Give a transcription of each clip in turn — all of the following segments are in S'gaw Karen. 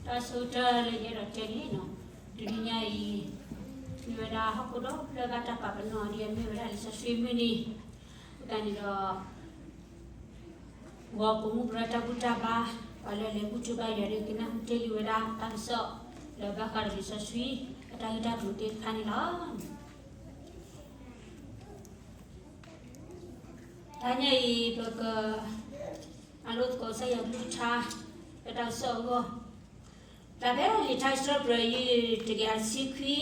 တၢ်ဆၢကတီၢ်လၢယအဲၣ်ဒိးတဲန့ၣ်, တနံၤညါအံၤ မ့ၢ်ဝဲဒၣ်ဟီၣ်ခိၣ်ဒီဖျၢၣ်ဘၣ်တၢ်ပာ်ပနီၣ်ဒ်အမ့ၢ်ဝဲဒၣ်လံာ်စီဆှံမုၢ်နံၤ, အဃိသတးန့ၣ်ဒီး ဂီၤပိာ်မုၣ်ပရၢတၢ်ဘူၣ်တၢ်ဘါ ပှၤလၢအလဲၤဘူၣ်ထီၣ်ဘါယွၤဒီး ကနၢ်ဟူတ့ၢ်လံဝဲဒၣ်တၢ်ကစီၣ် လၢဘၣ်ဃးဒီးလံာ်စီဆှံ အတၢ်ဂ့ၢ်တၢ်ကျိၤသ့ၣ်တဖၣ်န့ၣ်လီၤ. တနံၤညါအံၤ ပကမၤလိသကိးကစၢ်ယွၤကလုၢ်ကထါ လၢတၢ်ကစီၣ်အဂီၢ်, ဖျါဖဲလံာ်ထါစံးထီၣ်ပတြၢၤ တကယၤတဆံခွံ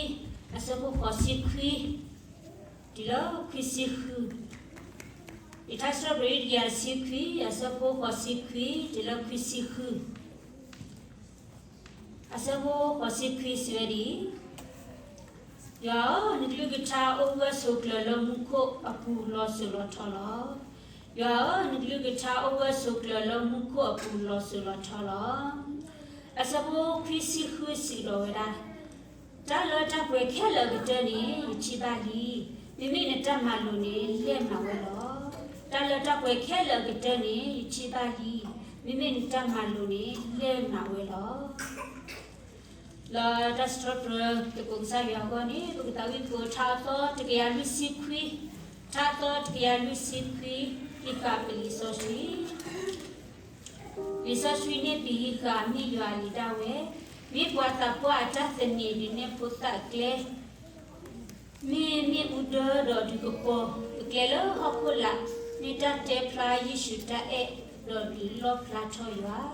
အဆၢဖိဃိးဆံခွံ တုၤလၢခွံဆံဃု, လံာ်ထါစံးထီၣ်ပတြၢၤ တကယၤတဆံခွံ အဆၢဖိဃိးဆံခွံ တုၤလၢခွံဆံဃု အဆၢဖိဃိးဆံခွံစံးဝဲဒ်အံၤ, ယွၤဧၢ, နကလုၢ်ကထါအိၣ်ဂၢၢ်ဆိးကျၢၤလၢမူခိၣ်အပူၤလီၤစိၤလီၤထီလီၤ. ယွၤဧၢ, နကလုၢ်ကထါအိၣ်ဂၢၢ်ဆိးကျၢၤလၢမူခိၣ်အပူၤလီၤစိၤလီၤထီလီၤ. အဆၢဖိခွံဆံဃုစံးဒီးဝဲဒၣ်, တၢ်လၢတၢ်ပှဲၤခဲလၢာ်အကတၢၢ်န့ၣ် ယထံၣ်ဘၣ်လံ. မ့မ့ၢ်နတၢ်မၤလိာ်န့ၣ် လဲၢ်မးဝဲလီၤ. တၢ်လၢတၢ်ပှဲၤခဲလၢာ်အကတၢၢ်န့ၣ် ယထံၣ်ဘၣ်လံ. မ့မ့ၢ်နတၢ်မၤလိာ်န့ၣ် လဲၢ်မးဝဲလီၤ. လၢတၢ်စံးထီၣ်ပတြၢၤသကိးကစၢ်ယွၤအဂီၢ်န့ၣ် ပကသးဝံၣ်သကိးထါအသီတကယၤလွံၢ်ဆံခွံ, ထါအသီတကယၤလွံၢ်ဆံခွံ, ဟံးဃာ်ပလံာ်စီဆှံ လံာ်စီဆှံန့ၣ် ပဟံးဃာ်အမ့ၢ်ယွၤအလံာ်ဒၣ်ဝဲ, မ့ၢ်ပှၤသးပှၢ်အတၢ်သန့ၤဒုးနဲၣ်ဖိသၣ်ကျဲ, မ့ၢ်မ့ၣ်အူဒၢဒီးဒုးကပီၤ, ကကျဲလၢဟီၣ်ခိၣ်လာ်, မ့ၢ်တၢ်တဲဖျါယ့ၣ်ၡူးတၢ်အဲၣ်, ဒီးဒုးလီၣ်ဖျါထီၣ်ယွၤ,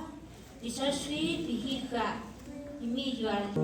လံာ်စီဆှံပဟံးဃာ်, မ့ၢ်ယွၤ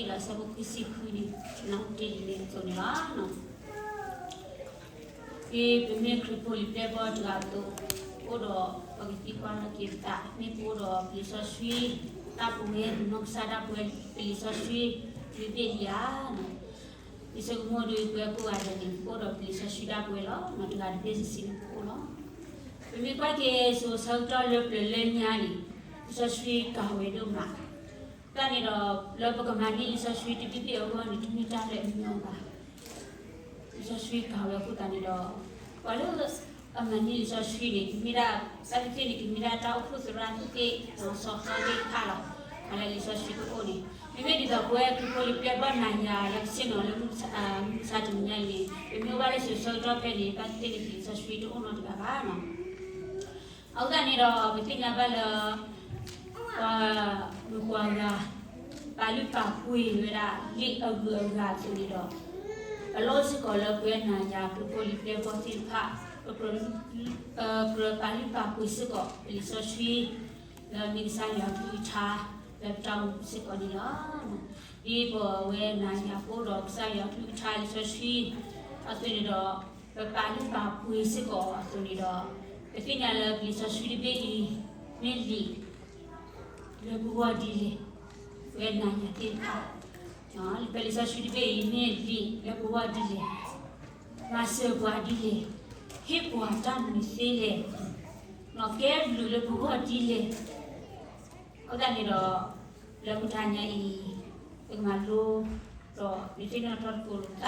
အဆၢဖိဃိးဆံခွံဒီးအဆၢဖိခွံဆံဃုန့ၣ် နၢ်ဟူတ့ၢ်လံန့ၣ်အသိးန့ၣ်လီၤ. ဒ်ပမ့ၢ်ခရံာ်ဖိလံာ်ပျဲၢ်ဘီၣ်တဂၤအသိး, ပအိၣ်ဒီးပကသံကွၢ်လီၤက့ၤပသး, မ့ၢ်ပအိၣ်ဒီးပလံာ်စီဆှံတၢ်ပဝဲ, ပနီၢ်ကစၢ်ဒၣ်ပဝဲ, ပလံာ်စီဆှံ တဘ့ၣ်လံဧါ. ယဆိကမိၣ်ဒီးပဝဲကိးဂၤဒဲးန့ၣ် ပအိၣ်ဒီးပလံာ်စီဆှံဒၣ်ပဝဲလီၤ. တဂၤတဘ့ၣ်စံးစံးန့ၣ်ပအိၣ်လီၤ. ပမ့ၢ်ကွၢ်က့ၤစိၤဆၢကတီၢ်လၢပျၢၤလၢညါန့ၣ် လံာ်စီဆှံကၤဝဲဒိၣ်မး. တၢ်န့ၣ်ဒီး လၢပကမၤန့ၢ်လံာ်စီဆှံတဘ့ၣ်ဘ့ၣ်အဂီၢ်န့ၣ် တမ့ၢ်တၢ်လၢအညီဘၣ်. လံာ်စီဆှံကၤဝဲအဃိသတးန့ၣ်ဒီး ပှၤလၢအမၤန့ၢ်လံာ်စီဆှံန့ၣ် ကမ့ၢ်ဒၣ် တၢ်သ့ၣ်တဖၣ်န့ၣ် ကမ့ၢ်ဒၣ်တၢ်အိၣ်ဖှိၣ်သရၣ်သ့ၣ်တဖၣ်, စီၤဃၣ်သ့ၣ်တဖၣ်လီၤ. လၢလံာ်စီဆှံတအိၣ်န့ၣ်, မ့မ့ၢ်ဒ်သိးပဝဲခရံာ်ဖိလံၤပျဲၢ်ဘီၣ်နၤယၤ လၢကဆ့ၣ်နီၤလၢမုၢ်မဆါတနံၤညါအံၤန့ၣ် ပမ့ၢ်အိၣ်ဘၣ်လၢစိၤဆၢကတီၢ်ဖဲန့ၣ် ဘၣ်သ့ၣ်သ့ၣ်လၢလံာ်စီဆှံတအိၣ်နီတဂၤဘၣ်နီၤ. အဃိသတးန့ၣ်ဒီး ပသ့ၣ်ညါဘၣ်လၢ ပှၤဂုၤပှၤဂၤ ပာ်လုၢ်ပာ်ပှ့ၤဝဲဒၣ်လံာ်အဂုၤအဂၤအသိးန့ၣ်ဒီး အလီၢ်စ့ၢ်ကီးလၢပဝဲနၤယၤ ခရံာ်ဖိလံၤပျဲၢ်ဘီၣ်သ့ၣ်တဖၣ် ပကြၢး ပကြၢးပာ်လုၢ်ပာ်ပှ့ၤစ့ၢ်ကီး လံာ်စီဆှံ လၢမ့ၢ်ကစၢ်ယွၤကလုၢ်ကထါ လၢပတၢ်အိၣ်မူပူၤစ့ၢ်ကီးန့ၣ်လီၤ. ဒ်ပဝဲနၤယၤပအိၣ်ဒီးကစၢ်ယွၤကလုၢ်ကထါလံာ်စီဆှံ အသိးန့ၣ်ဒီး ပပာ်လုၢ်ပာ်ပှ့ၤစ့ၢ်ကီးအသိးန့ၣ်ဒီး ပသ့ၣ်ညါလၢပလံာ်စီဆှံတဘ့ၣ်အံၤ မ့ၢ်လံာ် လၢပဂီၢ်ဒ်လဲၣ်, ပဝဲနၤယၤသ့ၣ်တဖၣ် ပလံာ်စီဆှံတဘ့ၣ်အံၤမ့ၢ်လံာ်လၢပဂီၢ်ဒ်လဲၣ်, မၤစၢၤပှၤဒ်လဲၣ်, ဟ့ၣ်ပှၤတၢ်မနုၤသ့လဲၣ်, နီၢ်ကဲဘျုးလၢပဂီၢ်ဒ်လဲၣ်. အဃိသတးန့ၣ်ဒီး လၢမုၢ်တနံၤညါအံၤ ပကမၤလိ ဒီးဒုးသ့ၣ်နီၣ်ထီၣ်သကိးလိာ်ပသး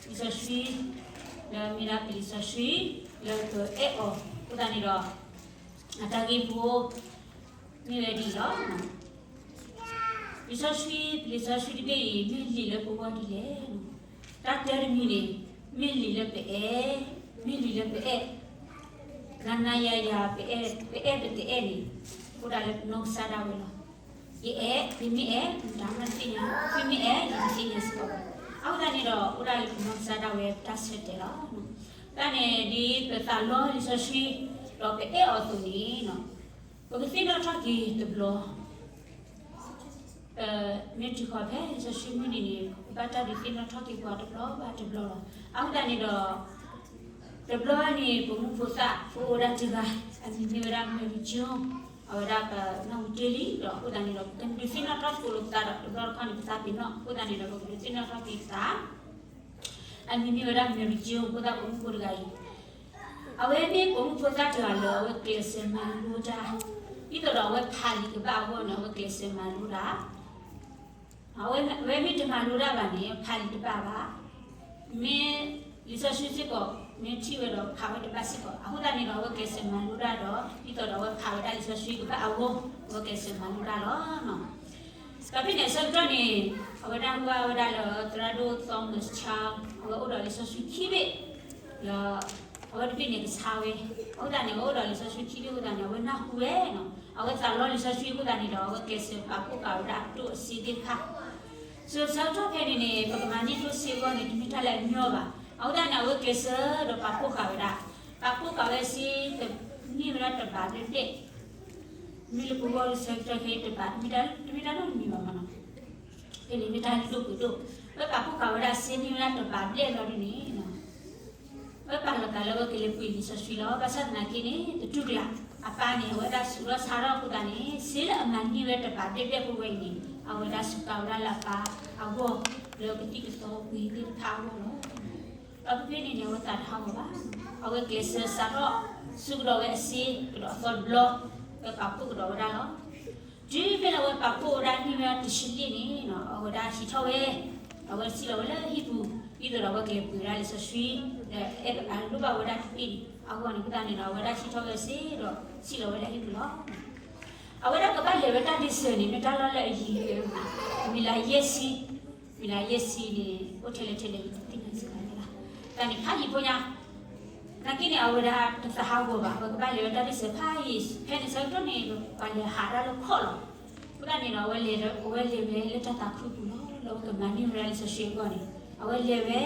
လံာ်စီဆှံ လၢမ့ၢ်ဒၣ်ပလံာ်စီဆှံ လၢပအဲၣ်အီၤအဃိသတးန့ၣ်ဒီး အတၢ်ဂ့ၢ်ဖိ မ့ၢ်ဝဲဒ်အံၤလီၤ. လံာ်စီဆှံ လံာ်စီဆှံတဘ့ၣ်အံၤ မ့ၢ်လံာ်လၢပဂီၢ်ဒ်လဲၣ်. တၢ်တၢတမံၤန့ၣ် မ့ၢ်လံာ်လၢပအဲၣ်, မ့ၢ်လံာ်လၢပအဲၣ်, နၤနၤယၤယၤ ပအဲၣ် ပအဲၣ်ပတအဲၣ်န့ၣ် အိၣ်ဒၣ်လၢပနီၢ်ကစၢ်ဒၣ်ဝဲလီၤ. ယအဲၣ် ယမ့ၢ်အဲၣ် တၢ်မ့ၢ်တသ့ၣ်ညါ, သုမ့ၢ်အဲၣ် ယတသ့ၣ်ညါစ့ၢ်ကီးဘၣ်. အဃိသတးန့ၣ်ဒီး အိၣ်ဒၣ်လၢပနီၢ်ကစၢ်ဒၣ်ဝဲတၢ်ဆၢတဲာ်လီၤ. တၢ်န့ၣ် ဒ်ပသးလီလံာ်စီဆှံ ဒီးပအဲၣ်အီၤအသိးန့ၣ် ပကသ့ၣ်နီၣ်ထီၣ်က့ၤတဘျီ မ့ၢ်တုၤဃီၤဖဲလံာ်စီဆှံမုၢ်နံၤန့ၣ် ပဘၣ်တၢ်ဒုးသ့ၣ်နီၣ်ထီၣ်က့ၤပှၤတဘျီဘၣ်တဘျီလီၤ. အဃိသတးန့ၣ်ဒီး တဘျီန့ၣ် ပမူဖိသၣ်ဖိအိၣ်ဝဲဒၣ်တဂၤ အမံၤမ့ၢ်ဝဲဒၣ် Mary Jones, အဝဲဒၣ်ပနၢ်ဟူတ့ၢ်လံ ဒီးအဃိသတးန့ၣ်ဒီး ပကဒုးသ့ၣ်နီၣ်ထီၣ်သကိးလိာ်ပသးဒီး တဘျီတခီၣ်န့ၣ် ပသးပ့ၤနီၣ် အဃိသတးန့ၣ်ဒီး ပကဒုးသ့ၣ်နီၣ်ထီၣ်က့ၤပသး အမံၤမ့ၢ်ဝဲဒၣ် Mary Jones ဖိသၣ်ပိာ်မုၣ်ဖိတဂၤအံၤ, အဝဲမ့ၢ်ပိာ်မုၣ်ဖိသၣ်တဂၤလၢအဝဲကျဲးစၢးမၤလိတၢ်, ဒ်သိးဒီးအဝဲဖးလံာ်ကဘၣ်အဂီၢ်န့ၣ် အဝဲကျဲးစၢးမၤလိတၢ်, အဝဲမ့ၢ်တမၤလိတၢ်ဘၣ်န့ၣ် ဖးလံာ်တဘၣ်ဘၣ်, မ့ၢ်လံာ်စီဆှံစ့ၢ်ကီး မ့ၢ်ထံၣ်ဝဲဒီးဖးဝဲတဘၣ်စ့ၢ်ကီး, အဃိသတးန့ၣ်ဒီး အဝဲကျဲးစၢးမၤလိတၢ်ဒီး ဒ်သိးဒီးအဝဲဖးဝဲဒၣ်လံာ်စီဆှံကဘၣ်အဂီၢ် အဝဲကျဲးစၢးမၤလိတၢ်လီၤ. ဒီးဖဲန့ၣ်အဆၢကတီၢ်န့ၣ် အဝဲဒၣ်ဟူဘၣ်ဝဲဒၣ်လၢသရၣ်ဒိၣ် Thomas Child အဝဲအိၣ်ဒီးလံာ်စီဆှံခံဘ့ၣ်, ဒီးအဝဲတဘ့ၣ်န့ၣ်ကဆါဝဲ, အဃိသတးန့ၣ် အဝဲအိၣ်ဒီးလံာ်စီဆှံခံဘ့ၣ်အဃိသတးန့ၣ် အဝဲနၢ်ဟူဝဲ, အဝဲသးလီလံာ်စီဆှံအဃိသတးန့ၣ်ဒီး အဝဲကျဲးစၢးပာ်ဖှိၣ်ဃာ်ဝဲဒၣ်အဒိၣ်အဆ့သ့ၣ်တဖၣ် စိၤဆၢကတီၢ်ဖဲန့ၣ်န့ၣ် ပကမၤန့ၢ်ဒိၣ်ဆ့အဂီၢ်န့ၣ် တမ့ၢ်တၢ်လၢအညီဘၣ်. အဃိသတးန့ၣ် အဝဲကျဲးစၢးဒီးပာ်ဖှိၣ်ဃာ်ဝဲဒၣ်, ပာ်ဖှိၣ်ဃာ်ဝဲစ့ တန့ၢ်ဝဲဒၣ်တဘးဘျဲၣ်ဘျဲၣ်, မ့ၢ်လၢပဂီၢ်ဆၢကတီၢ်ခဲအံၤတဘး တမ့ၢ်တၢ်နီတမံၤဘၣ်မနီၤ, ဖဲန့ၣ်မ့ၢ်တၢ်ဒိၣ်ပှ့ၤဒိၣ်, ဝဲပာ်ဖှိၣ်ဃာ်ဝဲဒၣ်စ့န့ၢ်ဝဲဒၣ်တဘးဘျဲၣ်လီၤဒ်န့ၣ် ဝဲပာ်လီၤသးလၢဝဲကလဲၤပှ့ၤလံာ်စီဆှံလီၤ. ဘၣ်ဆၣ်သနာ်က့န့ၣ် တတူၢ်ကလာ်, အပၢ်န့ၣ် အဝဲဒၣ်ဆူးထီၣ်ဆါထီၣ်အဃိသတးန့ၣ် စ့လၢအမၤန့ၢ်ဝဲတဘးဘျဲၣ်ဘျဲၣ်ဖိဝဲအံၤန့ၣ် အဝဲဒၣ်စူးကါဝဲဒၣ်လၢအပၢ်အဂီၢ် လၢကသံၣ်ကသီပှ့ၤသ့ၣ်တဖၣ်အဂီၢ်လီၤ. ဒီးဖဲဖဲန့ၣ်န့ၣ် အဝဲသးတဟးဂီၤဘၣ်, အဝဲကျဲးစၢးစးထီၣ်ဆူကဒီးဝဲအစ့ကဒီးအသီတဘျီ, ဝဲပာ်ဖှိၣ်ကဒီးဝဲဒၣ်လီၤ. တုၤဖဲလၢအဝဲပာ်ဖှိၣ်ဝဲဒၣ်န့ၢ်ဝဲဒၣ်တဆံလံန့ၣ် အဝဲဒၣ်ဟံးထီၣ်ဝဲ, အဝဲစံၣ်လီၤဝဲလၢဟံၣ်ပူၤ, ဒ်သိးဒီးအဝဲကလဲၤပှ့ၤဒၣ်လံာ်စီဆှံ, ဒီးအလိၣ်ဘၣ်ဝဲဒၣ်တဘ့ၣ်န့ၣ် အဂီၢ်န့ၣ် အဃိသတးန့ၣ်ဒီး အဝဲဒၣ်ဟံးထီၣ်ဝဲစ့ဒီး စံၣ်လီၤဝဲဒၣ်ဟံၣ်ပူၤလီၤ. အဝဲဒၣ်ကဘၣ်လဲၤဝဲတၢ်ဒ့စၢၤန့ၣ် မ့ၢ်တၢ်လီၢ်လၢအယံၤ, မံၤလၢယဲၢ်ဆံ, မံၤလၢယဲၢ်ဆံန့ၣ် အိၣ်ထဲလဲၣ်ထဲလဲၣ် ယတသ့ၣ်ညါစ့ၢ်ကီးန့ၣ်လီၤ. တၢ်န့ၣ်ဖးယံၤဖိညါ နာ်က့န့ၣ် အဝဲဒၣ်တသးဟးဂီၤဘၣ်, အဝဲကဘၣ်လဲၤဝဲတၢ်ဒ့စၢၤဖးယံၤ, ဖဲန့ၣ်ဆၢကတီၢ်န့ၣ် ပှၤလဲၤဟးတၢ်လၢခီၣ်လီၤ. အဃိသတးန့ၣ်ဒီး အဝဲလဲၤဝဲလၢတၢ်သးခုပူၤလီၤ, လၢအဝဲကမၤန့ၢ်ဝဲဒၣ်လံာ်စီဆှံအဂီၢ်န့ၣ် အဝဲလဲၤဝဲ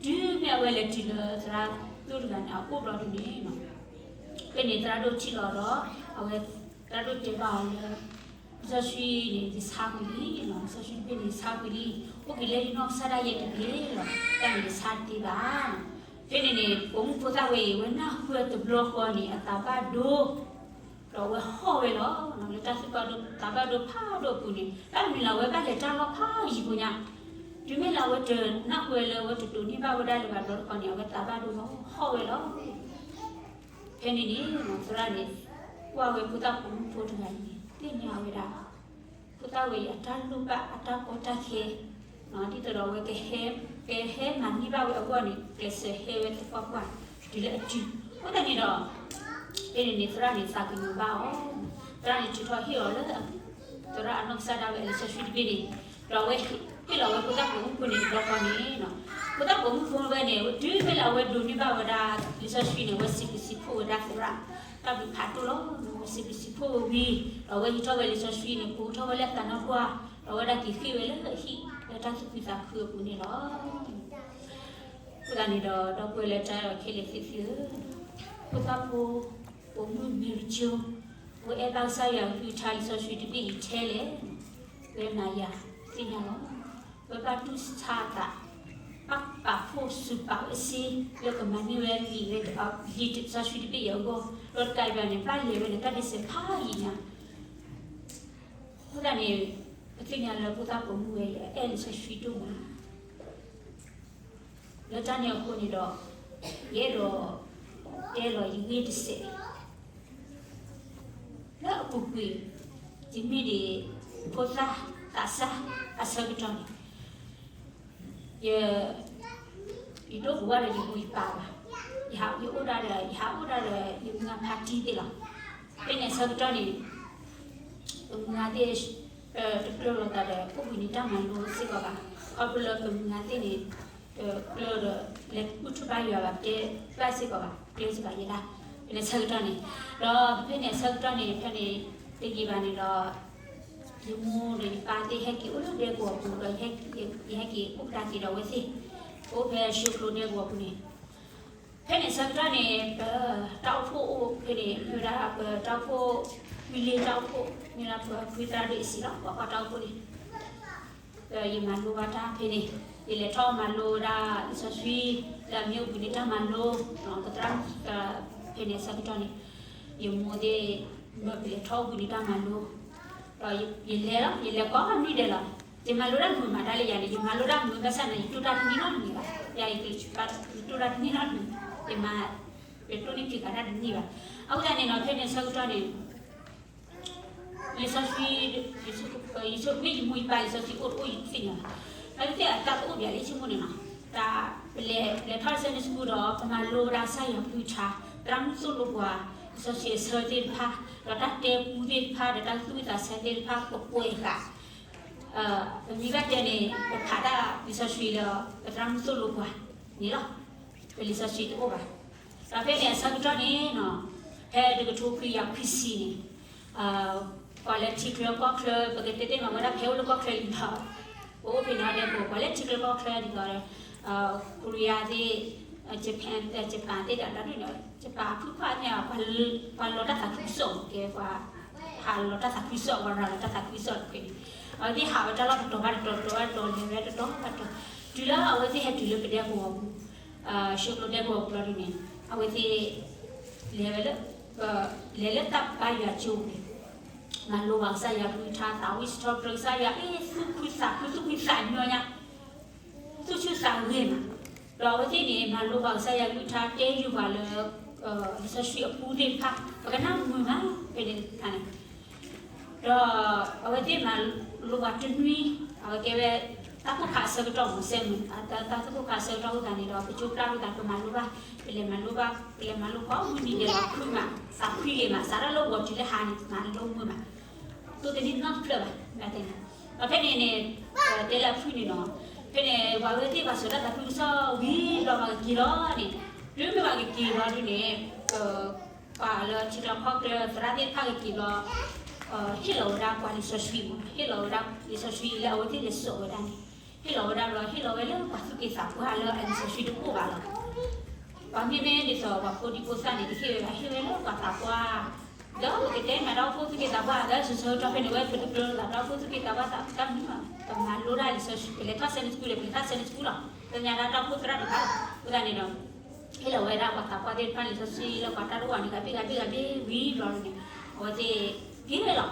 ဒီး တုၤမ့ၢ်အဝဲလဲၤတုၤလၢသရၣ်ဒိၣ်တဂၤန့ၣ် အအိၣ်ဘျီဒ်န့ၣ် ဖဲန့ၣ်သရၣ်ဒိၣ်ထံၣ်လီၤဒီး အဝဲသရၣ်ဒိၣ်တဲဘၣ်အီၤလၢ လံာ်စီဆှံန့ၣ် ယဆါကွံာ်လံ, လံာ်စီဆှံတဘ့ၣ်န့ၣ် ယဆါကွံာ်လံ, အိၣ်က့ၤလၢယနီၢ်ကစၢ်ဒၣ်ယဲတက့ၢ်လီၤ, တၢ်န့ၣ်ယဆါတသ့ဘၣ်. ဖဲန့ၣ်န့ၣ် ပိာ်မုၣ်ဖိသၣ်ဝဲအံၤ အဝဲနၢ်ဟူတဘျီဃီန့ၣ် အသးဘၣ်ဒိ ဒီးအဝဲဟီၣ်ဝဲလီၤ. လၢတၢ်သူၣ်ဘၣ်ဒိ သးဘၣ်ဒိဖးဒိၣ်အပူၤန့ၣ် တၢ်မနုၤလၢအဝဲဘၣ်လဲၤတၢ်လီၢ်ဖးယံၤဖိညါ, တုၤမ့ၢ်လၢအဝဲတနၢ်ဟူဝဲလၢအဝဲတတိၢ်နီၣ်ဘၣ်ဝဲဒၣ်လၢၤဘၣ်တဘျီတခီန့ၣ် အဝဲသးဘၣ်ဒိလီၤ ဟီၣ်ဝဲလီၤ. ဖဲန့ၣ်န့ၣ် သရၣ်န့ၣ် ကွၢ်ဝဲဖိသၣ်ပိာ်မုၣ်ဖိတဂၤအံၤန့ၣ် သ့ၣ်ညါဝဲဒၣ် ဖိသၣ်ဝဲအံၤအတၢ်လိၣ်ဘၣ်အတၢ်ကီတၢ်ခဲ ဒ်သိးဒီးအဝဲကဟဲ ကဟဲမၤန့ၢ်ဘၣ်ဝဲအဂီၢ်န့ၣ် ကျဲးစၢးဟဲဝဲသပှၢ်ပှၢ် တုၤလၢအတုၤ. အဃိသတးန့ၣ်ဒီး ဖဲန့ၣ်န့ၣ် သရၣ်န့ၣ်သးကညီၤဘၣ်အီၤ, သရၣ်န့ၣ်ထုးထီၣ်ဟ့ၣ်အီၤလၢ အ သရၣ်အနီၢ်ကစၢ်ဒၣ်ဝဲလံာ်စီဆှံတဘ့ၣ်န့ၣ်, ဒီးအဝဲဟ့ၣ်လီၤဝဲဖိသၣ်ပိာ်မုၣ်ဖိန့ၣ်တဘျီဃီန့ၣ်, ဖိသၣ်ပိာ်မုၣ်ဖိဝဲန့ၣ် တုၤမ့ၢ်လၢအဝဲဒိးန့ၢ်ဘၣ်ဝဲဒၣ်လံာ်စီဆှံန့ၣ် အဝဲစံးဘျုးစံးဖှိၣ်ဝဲဒၣ်သရၣ်, တၢ်ဘျုးဖးဒိၣ်လီၤ. အဝဲစံးဘျုးစံးဖှိၣ်ဝဲဝံၤ, ဒီးအဝဲဟံးထီၣ်ဝဲလံာ်စီဆှံန့ၣ် ကိးထီၣ်ဝဲလၢသးနါပှၢ်, ဒီးအဝဲဒၣ်က့ၤဃ့ၢ်ဝဲလၢအဟံၣ်လၢတၢ်သူၣ်ခုသးခုအပူၤန့ၣ်လီၤ. အဃိသတးန့ၣ်ဒီး ဒီပုၢ်ဝဲၢ်လၢတၢ်အဲၣ်ခဲလၢာ်သ့ၣ်သုဧၢ, ဖိသၣ်ဖိ ပိာ်မုၣ်မ့ၢ်ကၠိ, ပအဲၣ်ဘၣ်ကစၢ်ယွၤအကလုၢ်ကထါလံာ်စီဆှံတဘ့ၣ်အံၤထဲလဲၣ်, ပမၤယၤသ့ၣ်ညါလီၤ. ပဘၣ်တူၢ်ဆါအသး, ဘၣ်ပာ်ဖှိၣ်စူးပာ်ဝဲစ့, လၢကမၤန့ၢ်ဝဲလံာ်ဝဲ လံာ်စီဆှံတဘ့ၣ်အံၤအဂီၢ်, ဒီးတကးဘၣ်န့ၣ် ဘၣ်လဲၤဝဲန့ၣ် တၢ်ဒ့စဲးဖးယံာ်ညါ. အဃိသတးန့ၣ် ပသ့ၣ်ညါလၢဖိသၣ်ပိာ်မုၣ်ဝဲအံၤ အအဲၣ်လံာ်စီဆှံဒိၣ်မး လၢတၢ်န့ၣ်အဃိန့ၣ်ဒီး, ယအဲၣ်ဒိးတဲလီၤယဂ့ၢ်တစဲး, လၢအပူၤကွံာ်, ယမ့ၢ်ဒၣ်ဖိသၣ်သးစၢ်အဆၢကတီၢ်န့ၣ်, ယ, ယဒိၣ်ပူၤဝဲဒီးယမိၢ်ယပၢ်ဘၣ်, ယဟးအိၣ်ဒၣ်ဒီး ယဟးအိၣ်ဒၣ်ဒီးယမုၢ်ဂၤဖးတံၢ်သ့ၣ်လီၤ. ဖဲန့ၣ်အဆၢကတီၢ်န့ၣ် ပမုၢ်ဂၤသ့ၣ် တကြၢးလိာ်သးဒီး အိၣ်ဘှံးနံၤတၢ်မၤလိစ့ၢ်ကီးဘၣ်. ခီဖျိလၢပမုၢ်ဂၤသ့ၣ်န့ၣ် တကြၢးဒီးလဲၤဘူၣ်ထီၣ်ဘါယွၤဘၣ် တဲဘၣ်စ့ၢ်ကီးဘၣ် တဲစ့ၢ်ကီးယဲဒၣ်. ဖဲန့ၣ်အဆၢကတီၢ်န့ၣ်, ဒီးဖဲန့ၣ်အဆၢကတီၢ်န့ၣ် ဖဲန့ၣ် တယံာ်ဘၣ်န့ၣ်ဒီး ယမိၢ်ဒီးယပၢ်သ့ၣ်ဟဲက့ၤအိၣ်လၢဒဲကဝီၤပူၤဒီး ယဟဲက့ၤအိၣ်ကဒါက့ၤဒီးအဝဲသ့ၣ်, အိၣ်ဖဲၡိကျိၤဒဲကဝီၤပူၤန့ၣ် ဖဲန့ၣ်အဆၢကတီၢ်န့ၣ် ပတၢ်အိၣ်ဖှိၣ်အိၣ်ဖဲန့ၣ် မ့ၢ်ဝဲဒၣ်ပတၢ်အိၣ်ဖှိၣ် ဝံၤလ့တၢ်အိၣ်ဖှိၣ် မ့ၢ်ဝဲဒၣ်ပဖုသရၣ်ဒိၣ်အံၤစံးလီၤ ပှၤကွၢ်တၢ်အိၣ်ဖှိၣ်န့ၣ်, ယမၤလိဘၣ်တၢ်ဖဲန့ၣ်, ယလဲၤထီၣ်မၤလိဝဲဒၣ်လံာ်စီဆှံ လၢအမ့ၢ်အိၣ်ဘှံးနံၤတၢ်မၤလိ, ပသရၣ်, ဖဲန့ၣ်အဆၢကတီၢ်န့ၣ် ယမိၢ်သ့ၣ် မၢပလဲၤထီၣ်အိၣ်ဘှံးနံၤတၢ်မၤလိ, ဒီးယလဲၤလီၤ ယလဲၤကိးနွံဒဲးလီၤ. ယမၤလိတၢ်မုာ်မး တၢ်လၢယၤန့ၣ် ယမၤလိတၢ်မုာ်ဘၣ်ဆၣ်န့ၣ် ယတိၢ်တၢ်တန့ၢ်နီတမံၤဘၣ်. ယၤယက, ယတိၢ်တၢ်တန့ၢ်နီတမံၤ, ယမၤ, ယတိၢ်န့ၢ်ဖံးဃာ်တၢ်တန့ၢ်ဘၣ်. အဃိသတးန့ၣ်နီၤ ဖဲန့ၣ်အဆၢကတီၢ်န့ၣ် လံာ်စီဆှံ, ယဆိကမိၣ်ယမိၢ်ယပၢ်လံာ်စီဆှံအိၣ်တအိၣ်ယတသ့ၣ်ညါဘၣ်. အဝဲသ့ၣ်အတၢ်တအိၣ်ဘၣ်လၢယဆိကမိၣ်န့ၣ်နီၤ, တၢ်ပလဲၤ, လဲၤထီၣ်လၢ Sunday school ဒီး ပမၤလိဝဲဒၣ်ကစၢ်ယွၤကလုၢ်ကထါ, သရၣ်မုၣ်သိၣ်လိပှၤ, လံာ်စီဆှံအဆၢသ့ၣ်တဖၣ်, ဒီးတၢ်တဲပူသ့ၣ်တဖၣ် ဒီးတၢ်သူၣ်ဝံၣ်သးဆၢသ့ၣ်တဖၣ် ပကွဲးဃာ် ပမ့ၢ်ဘၣ်တဲန့ၣ် ပဖးတၢ်လံာ်စီဆှံလၢ ပသရၣ်မုၣ်သိၣ်လိပှၤန့ၣ်လီၤ. ပလံာ်စီဆှံတအိၣ်ဘၣ်. ဒီးဖဲန့ၣ်အဆၢကတီၢ်န့ၣ်နီၤ, ဖဲတကထိခွံကယၤခွံဆံန့ၣ်, ပှၤလၢထံချၢကီၢ်ချၢ ပကတဲတဲမးဝဲဒၣ်ဖဲအိၣ်လၢကီၢ်ချၢအံၤလီၤ. ပအိၣ်ဖဲန့ၣ်ဒဲး ပှၤလၢထံချၢကီၢ်ချၢဒ်သိး Korea သ့ၣ်, Japan, Japan သ့ၣ်ဒီး Japan အဖုၣ်ဖၣ်န့ၣ် ပှၤလီၤတၢ်သးခုကစီၣ် ကဲပှၤ ဟးလီၤတၢ်သးခုကစီၣ် ပှၤရၤလီၤတၢ်သးခုကစီၣ်တဖဲန့ၣ်, အဝဲသ့ၣ်ဟးဝဲတၢ်လီၢ်တတီၤဘၣ်တတီၤ တတီၤဘၣ်တတီၤ လဲၤဝဲတတီၤဘၣ်တတီၤ, တုၤလၢအဝဲသ့ၣ်ဟဲတုၤလၢပဒဲကဝီၤပူၤ, ရှုးကျိၤဒဲကဝီၤပူၤလီၤဒ်န့ၣ်, အဝဲသ့ၣ် လဲၤဝဲလၢ, လဲၤလၢတၢ်ဘါယွၤကၠိပူၤန့ၣ်, မၤလိဘၣ်ကစၢ်ယွၤကလုၢ်ကထါ သးဝံၣ်စံးထီၣ်ပတြၢၤကစၢ်ယွၤ အ့ သူၣ်ခုသးခု သူၣ်ဖှံသးညီညါ သူၣ်ဆူၣ်သးဂ့ၤမး, ဒီးအဝဲသ့ၣ်န့ၣ် မၤလိဘၣ်ကစၢ်ယွၤကလုၢ်ကထါ တဲဃုာ်ပှၤလၢ လံာ်စီဆှံအပူသ့ၣ်တဖၣ် ပကနၣ်မုာ်မး ဖဲန့ၣ်တခါန့ၣ်, ဒီးအဝဲသ့ၣ်မၤလိဘၣ်တနွံ, အဝဲကဲဝဲ တၢ်ကိၢ်ခါအဆၢကတီၢ်မး စဲမုၢ် တၢ်ကိၢ်ခါအဆၢကတီၢ်အဃိသတးန့ၣ်ဒီး ပကၠိပျၢ်အဃိသတး ပမၤလိဘၣ်, ပလဲၤမၤလိဘၣ်, ပလဲၤမၤလိကိးမုၢ်နံၤဒဲးလီၤ ဖုၣ်မး, သးဖှံလံာ်မး စးထီၣ်လၢဂီၤတုၤလၢဟါန့ၣ် မၤလိမုာ်မး, တိၢ်တန့ၢ်နီတဖျၢၣ်ဘၣ်, ဘၣ်တဲန့ၣ်, ဒီးဖဲန့ၣ်န့ၣ်, တဲလၢအဖုၣ်န့ၣ်နီၤ, ဖဲန့ၣ် ပှၤဝဲသ့ၣ်ပှၤစိာ်တၢ်သးခုကစီၣ်ဝံၤဘျီ ပှၤကက့ၤလီၤန့ၣ်, တုၤမ့ၢ်ပှၤကက့ၤဘျီဒ်န့ၣ်, ပှၤလၢထံချၢကီၢ်ချၢသရၣ်သ့ၣ်တဖၣ်ကက့ၤဘျီ, ဟ့ၣ်လီၤဝဲဒၣ်ပှၤလံာ်စီဆှံမး, ဟ့ၣ်လီၤဝဲဒၣ်လံာ်စီဆှံလၢအဝဲသ့ၣ်လဲၤစိာ်ဝဲဒၣ်န့ၣ်, ဟ့ၣ်လီၤဝဲဒၣ်ဘျီ ဟ့ၣ်လီၤဝဲလၢပှၤသူၣ်က့သးပှၢ်လၢအလံာ်စီဆှံတအိၣ်ဘၣ်လီၤ. ပှၤမ့မ့ၢ်ဒ်သိးပှၤဖိဒံဖိသၣ်န့ၣ် တဟ့ၣ်ဝဲဘၣ် ဟ့ၣ်ဝဲလၢပှၤသးပှၢ်, ဒီးပကတဲမးတၢ်အိၣ်ဖှိၣ်သူၣ်က့သးပှၢ် လၢစိၤဆၢကတီၢ်ဖဲန့ၣ် ဝဲပတကြၢးလိာ်သးတၢ်အိၣ်ဖှိၣ်သူၣ်က့သးပှၢ်သးတၢ်မုာ်ဘၣ်, ပမၤလိတၢ်လံာ်စီဆှံ ပလဲၤထီၣ် Sunday school ဒီး ပလဲၤထီၣ် Sunday school လီၤ, ပညါဒၣ်တၢ်အိၣ်ဖှိၣ်သရၣ်တဖၣ်လီၤ, အဃိသတးန့ၣ်ဒီး ဟ့ၣ်လီၤဝဲဒၣ်ပှၤသးပှၢ်သ့ၣ်တဖၣ်လံာ်စီဆှံလၢပှၤတၢ်တအိၣ်ဘၣ်န့ၣ် ဂၤဘ့ၣ်ဂၤဘ့ၣ်ဂၤဘ့ၣ်ဝံၤဘျီန့ၣ်, အဝဲသ့ၣ်က့ၤဝဲလီၤ.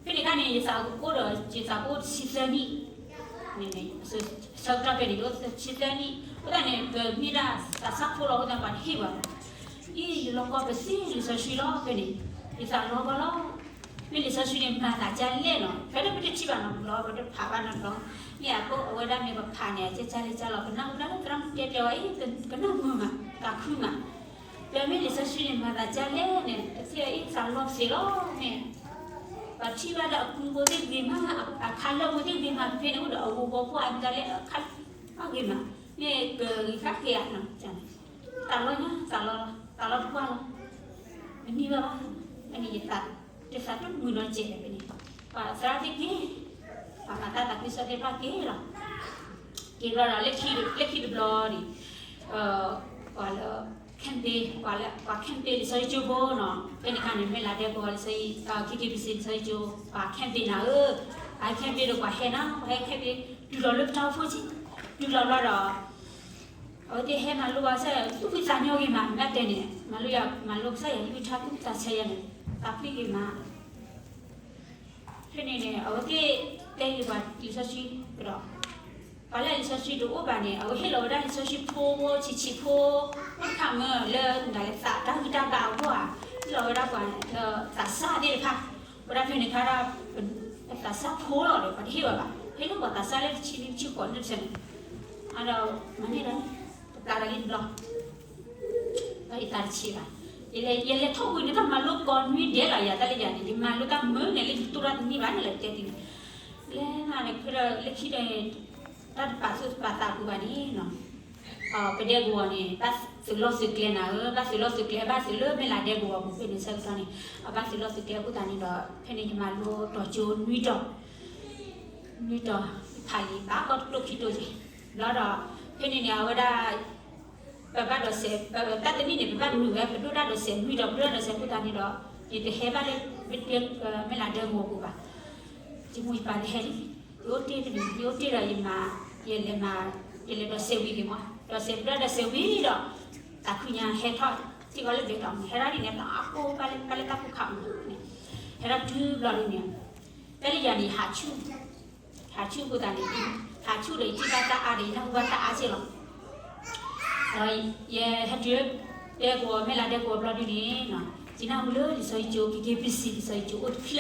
ဖဲန့ၣ်အခါန့ၣ် ယသးကအိၣ်ဒီး ယသးကအိၣ်တဆံသၢနံၣ်, ဆၢကတီၢ်ဖဲန့ၣ် ယအိၣ်တဆံသၢနံၣ် အဃိသတးန့ၣ် ပမ့ၢ်ဒၣ်သးစၢ်ဖိလီၤ အဃိသတးပှၤတဟ့ၣ်ဘၣ်လီၤ. အံၤ ယလီၤကီပသ့လံာ်စီဆှံလီၤ ဖဲန့ၣ်, ယသးလီၤဘၣ်လီၤ. မ့ၢ်လံာ်စီဆှံန့ၣ် မၤသးဒ်လဲၣ်နီၤ, ဖဲလၢပတထံၣ်ဘၣ်နီတဘျီ ပတဖးဘၣ်နီတဘျီ, မ့ၢ်အဃိအဝဲဒၣ်မ့ၢ်ပဖးန့ၣ် ကဲကါလၢကါလီၤ ကနၣ်ဟူတၢ်လၢသရၣ်မုၣ်တဲပျီဝဲအံၤ ကနၣ်မုာ်မး သးခုမး, ဒီးမ့ၢ်လံာ်စီဆှံန့ၣ် မၤသးဒ်လဲၣ်န့ၣ် တသ့ၣ်အံၤ သးလီၤပသ့လီၤန့ၣ်, ပ ထံၣ်ဘၣ်လၢအကုဖိသ့ၣ်ဂ့ၤမး, အခါလၢာ်ဖိသ့ၣ်ဂ့ၤမး, ဖဲန့ၣ်အိၣ်ဒီးအဂီၤဂီၤဖိအမံၤတၢ်လၢအခါလၢာ်ဂ့ၤမး, မ့ၢ်ကဂ့ၤဃၣ်ဃ့ဧါ, တၢ်လီၢ်ညါ, တၢ်လီၢ်လီၤ, တၢ်လီၢ်တပှၢ်လီၤ, မနံၤဘၣ်ဘၣ်, အန့ၣ်ယသး, ယသးတမုာ်နီတစဲးဖဲန့ၣ်, ပှၤသရၣ်သ့ၣ်က့ၤ, ပှၤမၤတၢ်သးခုကစီၣ်သ့ၣ်တဖၣ်က့ၤလီၤ, က့ၤဘျီဒီး လၢခံတဘျီန့ၣ်, ပှၤလၢ campaign, ပှၤလၢ ပှၤ campaign လံာ်စီဆှံကၠိဖိနီၤ, ဖဲန့ၣ်အခါန့ၣ် မ့ၢ်လၢဒဲကဝီၤလံာ်စီဆှံ, KKBC လံာ်စီဆှံကၠိ, ပှၤ campaign နၤဧၢ, ပှၤ campaign ဒီးပှၤဟဲနၤ, ပှၤဟဲ campaign တုၤလီၤလၢပတၢ်အိၣ်ဖှိၣ်ဆ့, တုၤလီၤဘျီဒီး အဝဲသ့ၣ်ဟဲမၤလိဘၣ်ဆၣ် သူၣ်ဖှံသးညီဂ့ၤမး, မ့ၢ်တဲန့ၣ် မၤလိယၤ, မၤလိကစၢ်ယွၤကလုၢ်ကထါ သူၣ်ဖှံသးညီယၤန့ၣ်, သးဖှံဂ့ၤမး ဖဲန့ၣ်န့ၣ် အဝဲသ့ၣ်တဲယၤပှၤလံာ်စီဆှံကဒီး, ပှၤလၢလံာ်စီဆှံတအိၣ်ဘၣ်န့ၣ် အဝဲဟ့ၣ်လီၤဝဲဒၣ်လံာ်စီဆှံဖိဆံးဆံးဖိ, အိၣ်တခါမ့ၢ်လၢနလဲၤသးတၢ်ဂံၢ်တၢ်ဘါအဂီၢ်ဧါ, ဟ့ၣ်လီၤဝဲဒၣ်ပှၤလၢသးစၢ်သ့ၣ်တဖၣ်, ဝဲဒၣ်ဖဲန့ၣ်ခါဒၣ် သးစၢ်ဖိလီၤဒီး ပှၤတဟ့ၣ်ဝဲဘၣ်, ဟ့ၣ်လီၤပှၤသးစၢ်လၢတဆံနွံဆံဃိးနံၣ်တဆဲန့ၣ်, အဒီးမၤန့ၢ်ဒီး ပသးဒီးလံတဘျီ ဒီးယသးတဆံးဘၣ်, ယလဲၤထီၣ်ကွံာ်န့ၣ် တၢ်မၤလိကိးနွံဒဲးလီၤ, ယၤတၢ်လၢယၤန့ၣ် ယမၤလိတၢ်မုာ်န့ၣ် လၢယတိၢ်တၢ်တနံၣ်ဘၣ်န့ၣ်လီၤ တဲတံၢ်န့ၣ်, လဲၤမးန့ၣ် ဖဲဒီးလၢခံဒီး တၢ်တပာ်သူၣ်တပာ်သးပူၤဘၣ်န့ၣ်နီၤ, ပဒဲကဝီၤန့ၣ် ဘၣ်သုးလီၢ်သုးကျဲနၤဧၢ, ဘၣ်သုးလီၢ်သုးကျဲ ဘၣ်သုးလၢမ့ၢ်လၢဒဲကဝီၤပူၤဖဲန့ၣ်ဆၢကတီၢ်န့ၣ်, အဘၣ်သုးလီၢ်သုးကျဲအဃိသတးန့ၣ်ဒီး ဖဲန့ၣ်ယမၤလိတီၤကၠိနွံတီၤ နွံတီၤ, ဖးလံာ်ဘၣ်ကီၢ်တကျိၣ်ခံတိၤက့ၤ, ဘျီဒီး ဖဲန့ၣ်န့ၣ် အဝဲဒၣ် ပဘၣ်ဒိးစဲး, တၢ်တနံၣ်န့ၣ် ပဘၣ်နုာ်ဝဲ ပဒိၣ်တၢ်ဒိးစဲးနွံတီၤ, ပဒိၣ်တၢ်ဒိးစဲးအဃိသတးန့ၣ်ဒီး ယတဟဲဘၣ်လၢ မ့ၢ်လၢဒဲကဝီၤပူၤဘၣ်, ယမိၢ်ယပၢ်တဟဲလံ, ယအိၣ်တ့ၢ်တနံၤ, ယအိၣ်တ့ၢ်ဒီးယမၤ, ယလဲၤမၤ, ယလဲၤဒိးစဲးဝံၤက့ၤမး, ဒိးစဲးပဒိၣ်ဒိးစဲးဝံၤဒီး တၢ်ခုညါဟဲထီၣ်, စ့ၢ်ကီးလၢဘဲတီၤန့ၣ် ဟဲထီၣ်ဒ်န့ၣ် တၢ်အကိၢ်ဘၣ်လၢ ဘၣ်လၢတၢ်ဖိခးမးန့ၣ်, ဟဲထီၣ်တုၤဘျီဒ်န့ၣ်, တၢ်လၢယၤန့ၣ် ဟးဆူၣ်, ဟးဆူၣ်အဃိသတးန့ၣ်, ဟးဆူၣ်ဒီးယထံၣ်ဘၣ်တၢ်အါဒီး ယနၢ်ဟူဘၣ်တၢ်အါစ့ၢ်လီၤ, ဒီးယဟဲတုၤလၢ ဒဲကဝီၤ မ့ၢ်လၢဒဲကဝီၤဘျီဒ်န့ၣ်, ယနၢ်ဟူလၢလံာ်စီဆှံကၠိ KKBC လံာ်စီဆှံကၠိအိၣ်တဖျၢ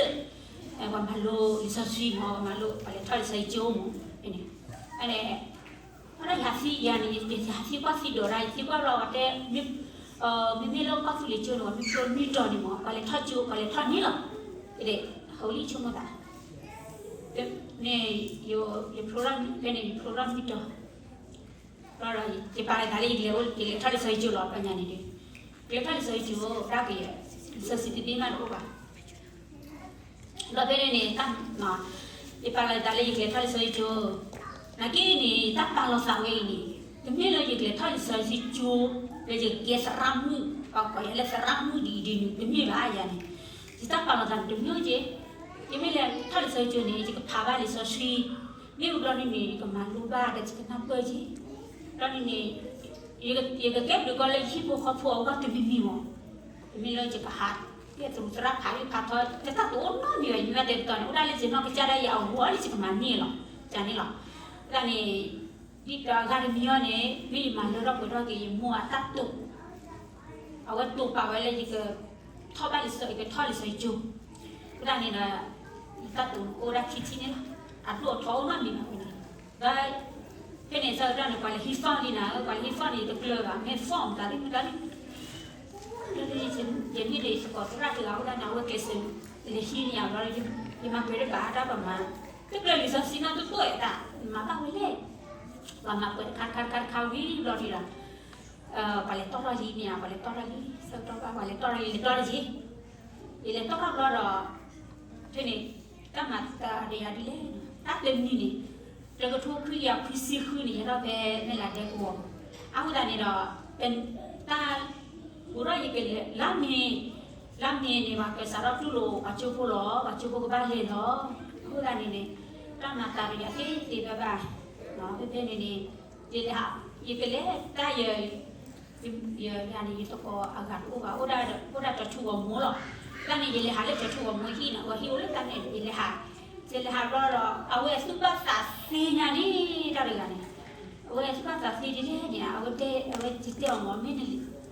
ၣ်, ပှၤမၤလိလံာ်စီဆှံမး, ပှၤမၤလိ ပှၤလဲၤထီၣ်လံာ်စီဆှံကၠိမး, ဖဲန့ၣ်, ဖဲန့ၣ် အဒီးယဟးသံယၤန့ၣ်, ယဟးသံကွၢ်သံဒိးဒၣ်, ယသံကွၢ်ဘျီဝဲတဲ, မ့မ့ၢ်လၢကီၢ်သူလ့ၤကၠိန့ၣ် ပှၤမ့ၢ်ကၠိနွံတီၤန့ၣ်မး ပှၤလဲၤထီၣ်ကၠိ ပှၤလဲၤထီၣ်န့ၣ်လီၤ, ဖဲန့ၣ် ဟးဝဲလံဆိကမိၣ်သး, န့ၣ် ယ program ဖဲန့ၣ် ယ program နွံတီၤ, ဘျီဒီး ယပာ်လီၤသးလၢယကလဲၤအိၣ် ယလဲၤထီၣ်လံာ်စီဆှံကၠိလီၤ ပှၤညါန့ၣ်ဒီး, ကလဲၤထီၣ်လံာ်စီဆှံကၠိ တၢ်ကယဲၢ်, လံာ်စီဆှံတဘ့ၣ်မးတအိၣ်ဘၣ် ဘျီဖဲန့ၣ်န့ၣ် တၢ်မၤ, ယပာ်လီၤသးလၢယကလဲၤထီၣ်လံာ်စီဆှံကၠိ, နာ်က့န့ၣ် ယတၢ်ပာ်လီၤသးဝဲအံၤန့ၣ် တမ့ၢ်လၢယကလဲၤထီၣ်လံာ်စီဆှံကၠိ လၢယကကဲသရၣ်မုၣ်, ပှၤကိးယၤလၢသရၣ်မုၣ်ဒ်အံၤဒ်နုၤ တမ့ၢ်ဘၣ်ယၤန့ၣ်, ယတၢ်ပာ်လီၤသးန့ၣ်တမ့ၢ်က့, ယမ့ၢ်လဲၤထီၣ်လံာ်စီဆှံကၠိန့ၣ် ယကဖးဘၣ်လံာ်စီဆှံ, မ့ၢ်ဝံၤဘျီဒ်န့ၣ် ယကမၤလိဘၣ်ဒီးယကနၢ်ပၢၢ်က့, ဘျီဒ်န့ၣ် ယကကဲဘျုးကီးလၢယဟံၣ်ဖိဃီဖိအဂီၢ်တမံၤမံၤမး, တမ့ၢ်လၢယကဟး ယသရူးသရၣ်ဖးယုၢ်ဖးထီ တၢ်တအိၣ်နီတမံၤဘၣ်, ယမ့ၢ်တဲတတီၤန့ၣ် အိၣ်ဒၣ်လၢယနီၢ်ကစၢ်ဒၣ်ယၤအဂီၢ်လၢယကမၤန့ၢ်လီၤ, ယၤန့ၣ်လီၤ, တၢ်န့ၣ် ဒ်တဂၤတမံၤအံၤန့ၣ် မ့ၢ်ယမၤလၢထီၣ်ပှဲၤထီၣ်က့ၤ ယမိၢ်အတၢ်တိာ်, အဝဲတိာ်ပာ်ဝဲလၢယက ထီၣ်ဘၣ်လံာ်စီဆှံ, ယကထီၣ်လံာ်စီဆှံကၠိ, အဃိသတးန့ၣ်ဒီး ယတၢ်တိာ်န့ၣ်အိၣ်ဒၣ်ခံထံၣ်န့ၣ်လီၤ, အဒိၣ်အထီအိၣ်နီတမံၤဘၣ်န့ၣ်, ဒီး ဖဲန့ၣ်ဆၢကတီၢ်န့ၣ် ပှၤလဲၤဟံး phone လံနၤဧၢ, ပှၤလဲၤဟံး phone န့ၣ် ယတကျၢၤဘၣ်, မ့ၢ် phone မတၤဒ်မတၤဒ် လၢ ယမ့ၢ်ဒ်ယသကိးသရၣ်တဂၤအိၣ်ဒၣ်န့ၣ် အဝဲကျဲးစၢး လဲၤဟံးန့ၢ်ယၤဘျီဒီး ယမၤပှဲၤတဘၣ်တၢ်ပမၤ, တကျၢၤလံာ်စီဆှံနီတတိၢ်တၢ်, မၤဘၣ်ဝဲလဲၣ်, ပှၤမၤပှဲၤတခါတခါတခါတခါဝံၤဘျီဒီး ပှၤလဲၤတီၢ်ထီၣ်လံန့ၣ်ဧါ, ပှၤလဲၤတီၢ်ထီၣ်လံ, ဆၢကတီၢ်ဘၣ် ပှၤလဲၤတီၢ်ထီၣ်လံ, လဲၤတီၢ်ထီၣ်ယ့ၢ်, ယလဲၤတီၢ်ထီၣ်ဘျီဒီး ဖဲန့ၣ် တၢ်မၤသးဒီးယၤဒ်လဲၣ်, တၢ်တနံၤန့ၣ် တကထိခွံကယၤခွံဆံဃုန့ၣ် ယဟဲထီၣ်ဖဲမဲၢ်လးဒဲကဝီၤ, အဃိသတးန့ၣ်ဒီး တၢ် ပူၤထီၣ်ယကလဲၤ လါမ့ၤ, လါမ့ၤန့ၣ် ပှၤကစးထီၣ်တူၢ်လိာ်ပှၤကၠိဖိလီၤ, ပှၤကၠိဖိကဘၣ်လဲၤလီၤ, အဃိသတးန့ၣ်န့ၣ် တၢ်မၤသးဒီးယၤသ့သ့ဘၣ်ဘၣ်, ဖဲဖဲန့ၣ်န့ၣ် ယလဲၤဟး, ယကလဲၤတၢ်ယ ယၤန့ၣ် ယသကိးအဂၤတအိၣ်ဘၣ်, အိၣ်ဒၣ်တီၤထူဂီၤမိၢ်လီၤ, တၢ်န့ၣ် ယလဲၤဟးလၢတီၤထူဂီၤမိၢ်ဟံၣ်န့ၣ်, အဝဲဟံၣ်အိၣ်လၢတၢ်န့ၣ် ယလဲၤဟး, ယလဲၤဟးဘျီဒီး အဝဲအသူၣ်ဘၣ်သးသ့ညါန့ၣ် တၢ်တဂၤန့ၣ်, အဝဲအသူၣ်ဘၣ်သးသ့ဒ်လဲၣ်န့ၣ် အဝဲတဲ, အဝဲတဲအီၤမ့ၢ် မ့ၢ်နလ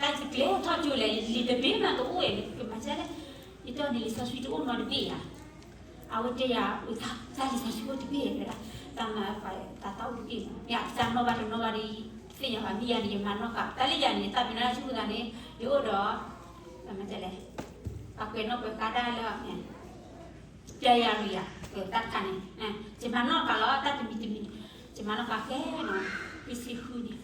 ံ, တၢ်ယကျဲထီၣ်ကၠိလဲၣ်, လံာ်တဘ့ၣ်မးတအိၣ်ဧါ, ကမၤဒ်လဲၣ်, ယတဲအီၤန့ၣ် လံာ်စီဆှံတအိၣ်နီတဘ့ၣ်ဧါ အဝဲတဲယၤ, တၢ်လံာ်စီဆှံအိၣ်တဘ့ၣ်ဝဲဒၣ်, တၢ်မၤ တၢ်သးအိၣ်တဘ့ၣ်န့ၣ်, ယတၢ်နီၣ်ဘၣ်တနီၣ်ဘၣ်ဒီး သ့ၣ်ညါဘၣ်မ့ၢ်ယၤန့ၣ် ယမၤနီၣ်ဃာ်, တၢ်လၢယၤန့ၣ် တၢ်ပ့ၤနီၣ်ဆူၣ်သးန့ၣ် ယအိၣ်ဒီး မၤဒ်လဲၣ်, ပှၤကွဲးနီၣ်ကွဲးဃါဒၣ်လၢ အ တဲယၤလီၤယၤ, တၢ်တခါန့ၣ်, ယမၤနီၣ်ဃာ်လီၤတၢ်တမံၤတမံၤ, ယမၤနီၣ်ဃာ်ခဲနီၤ, ခွံဆံဃုန့ၣ်,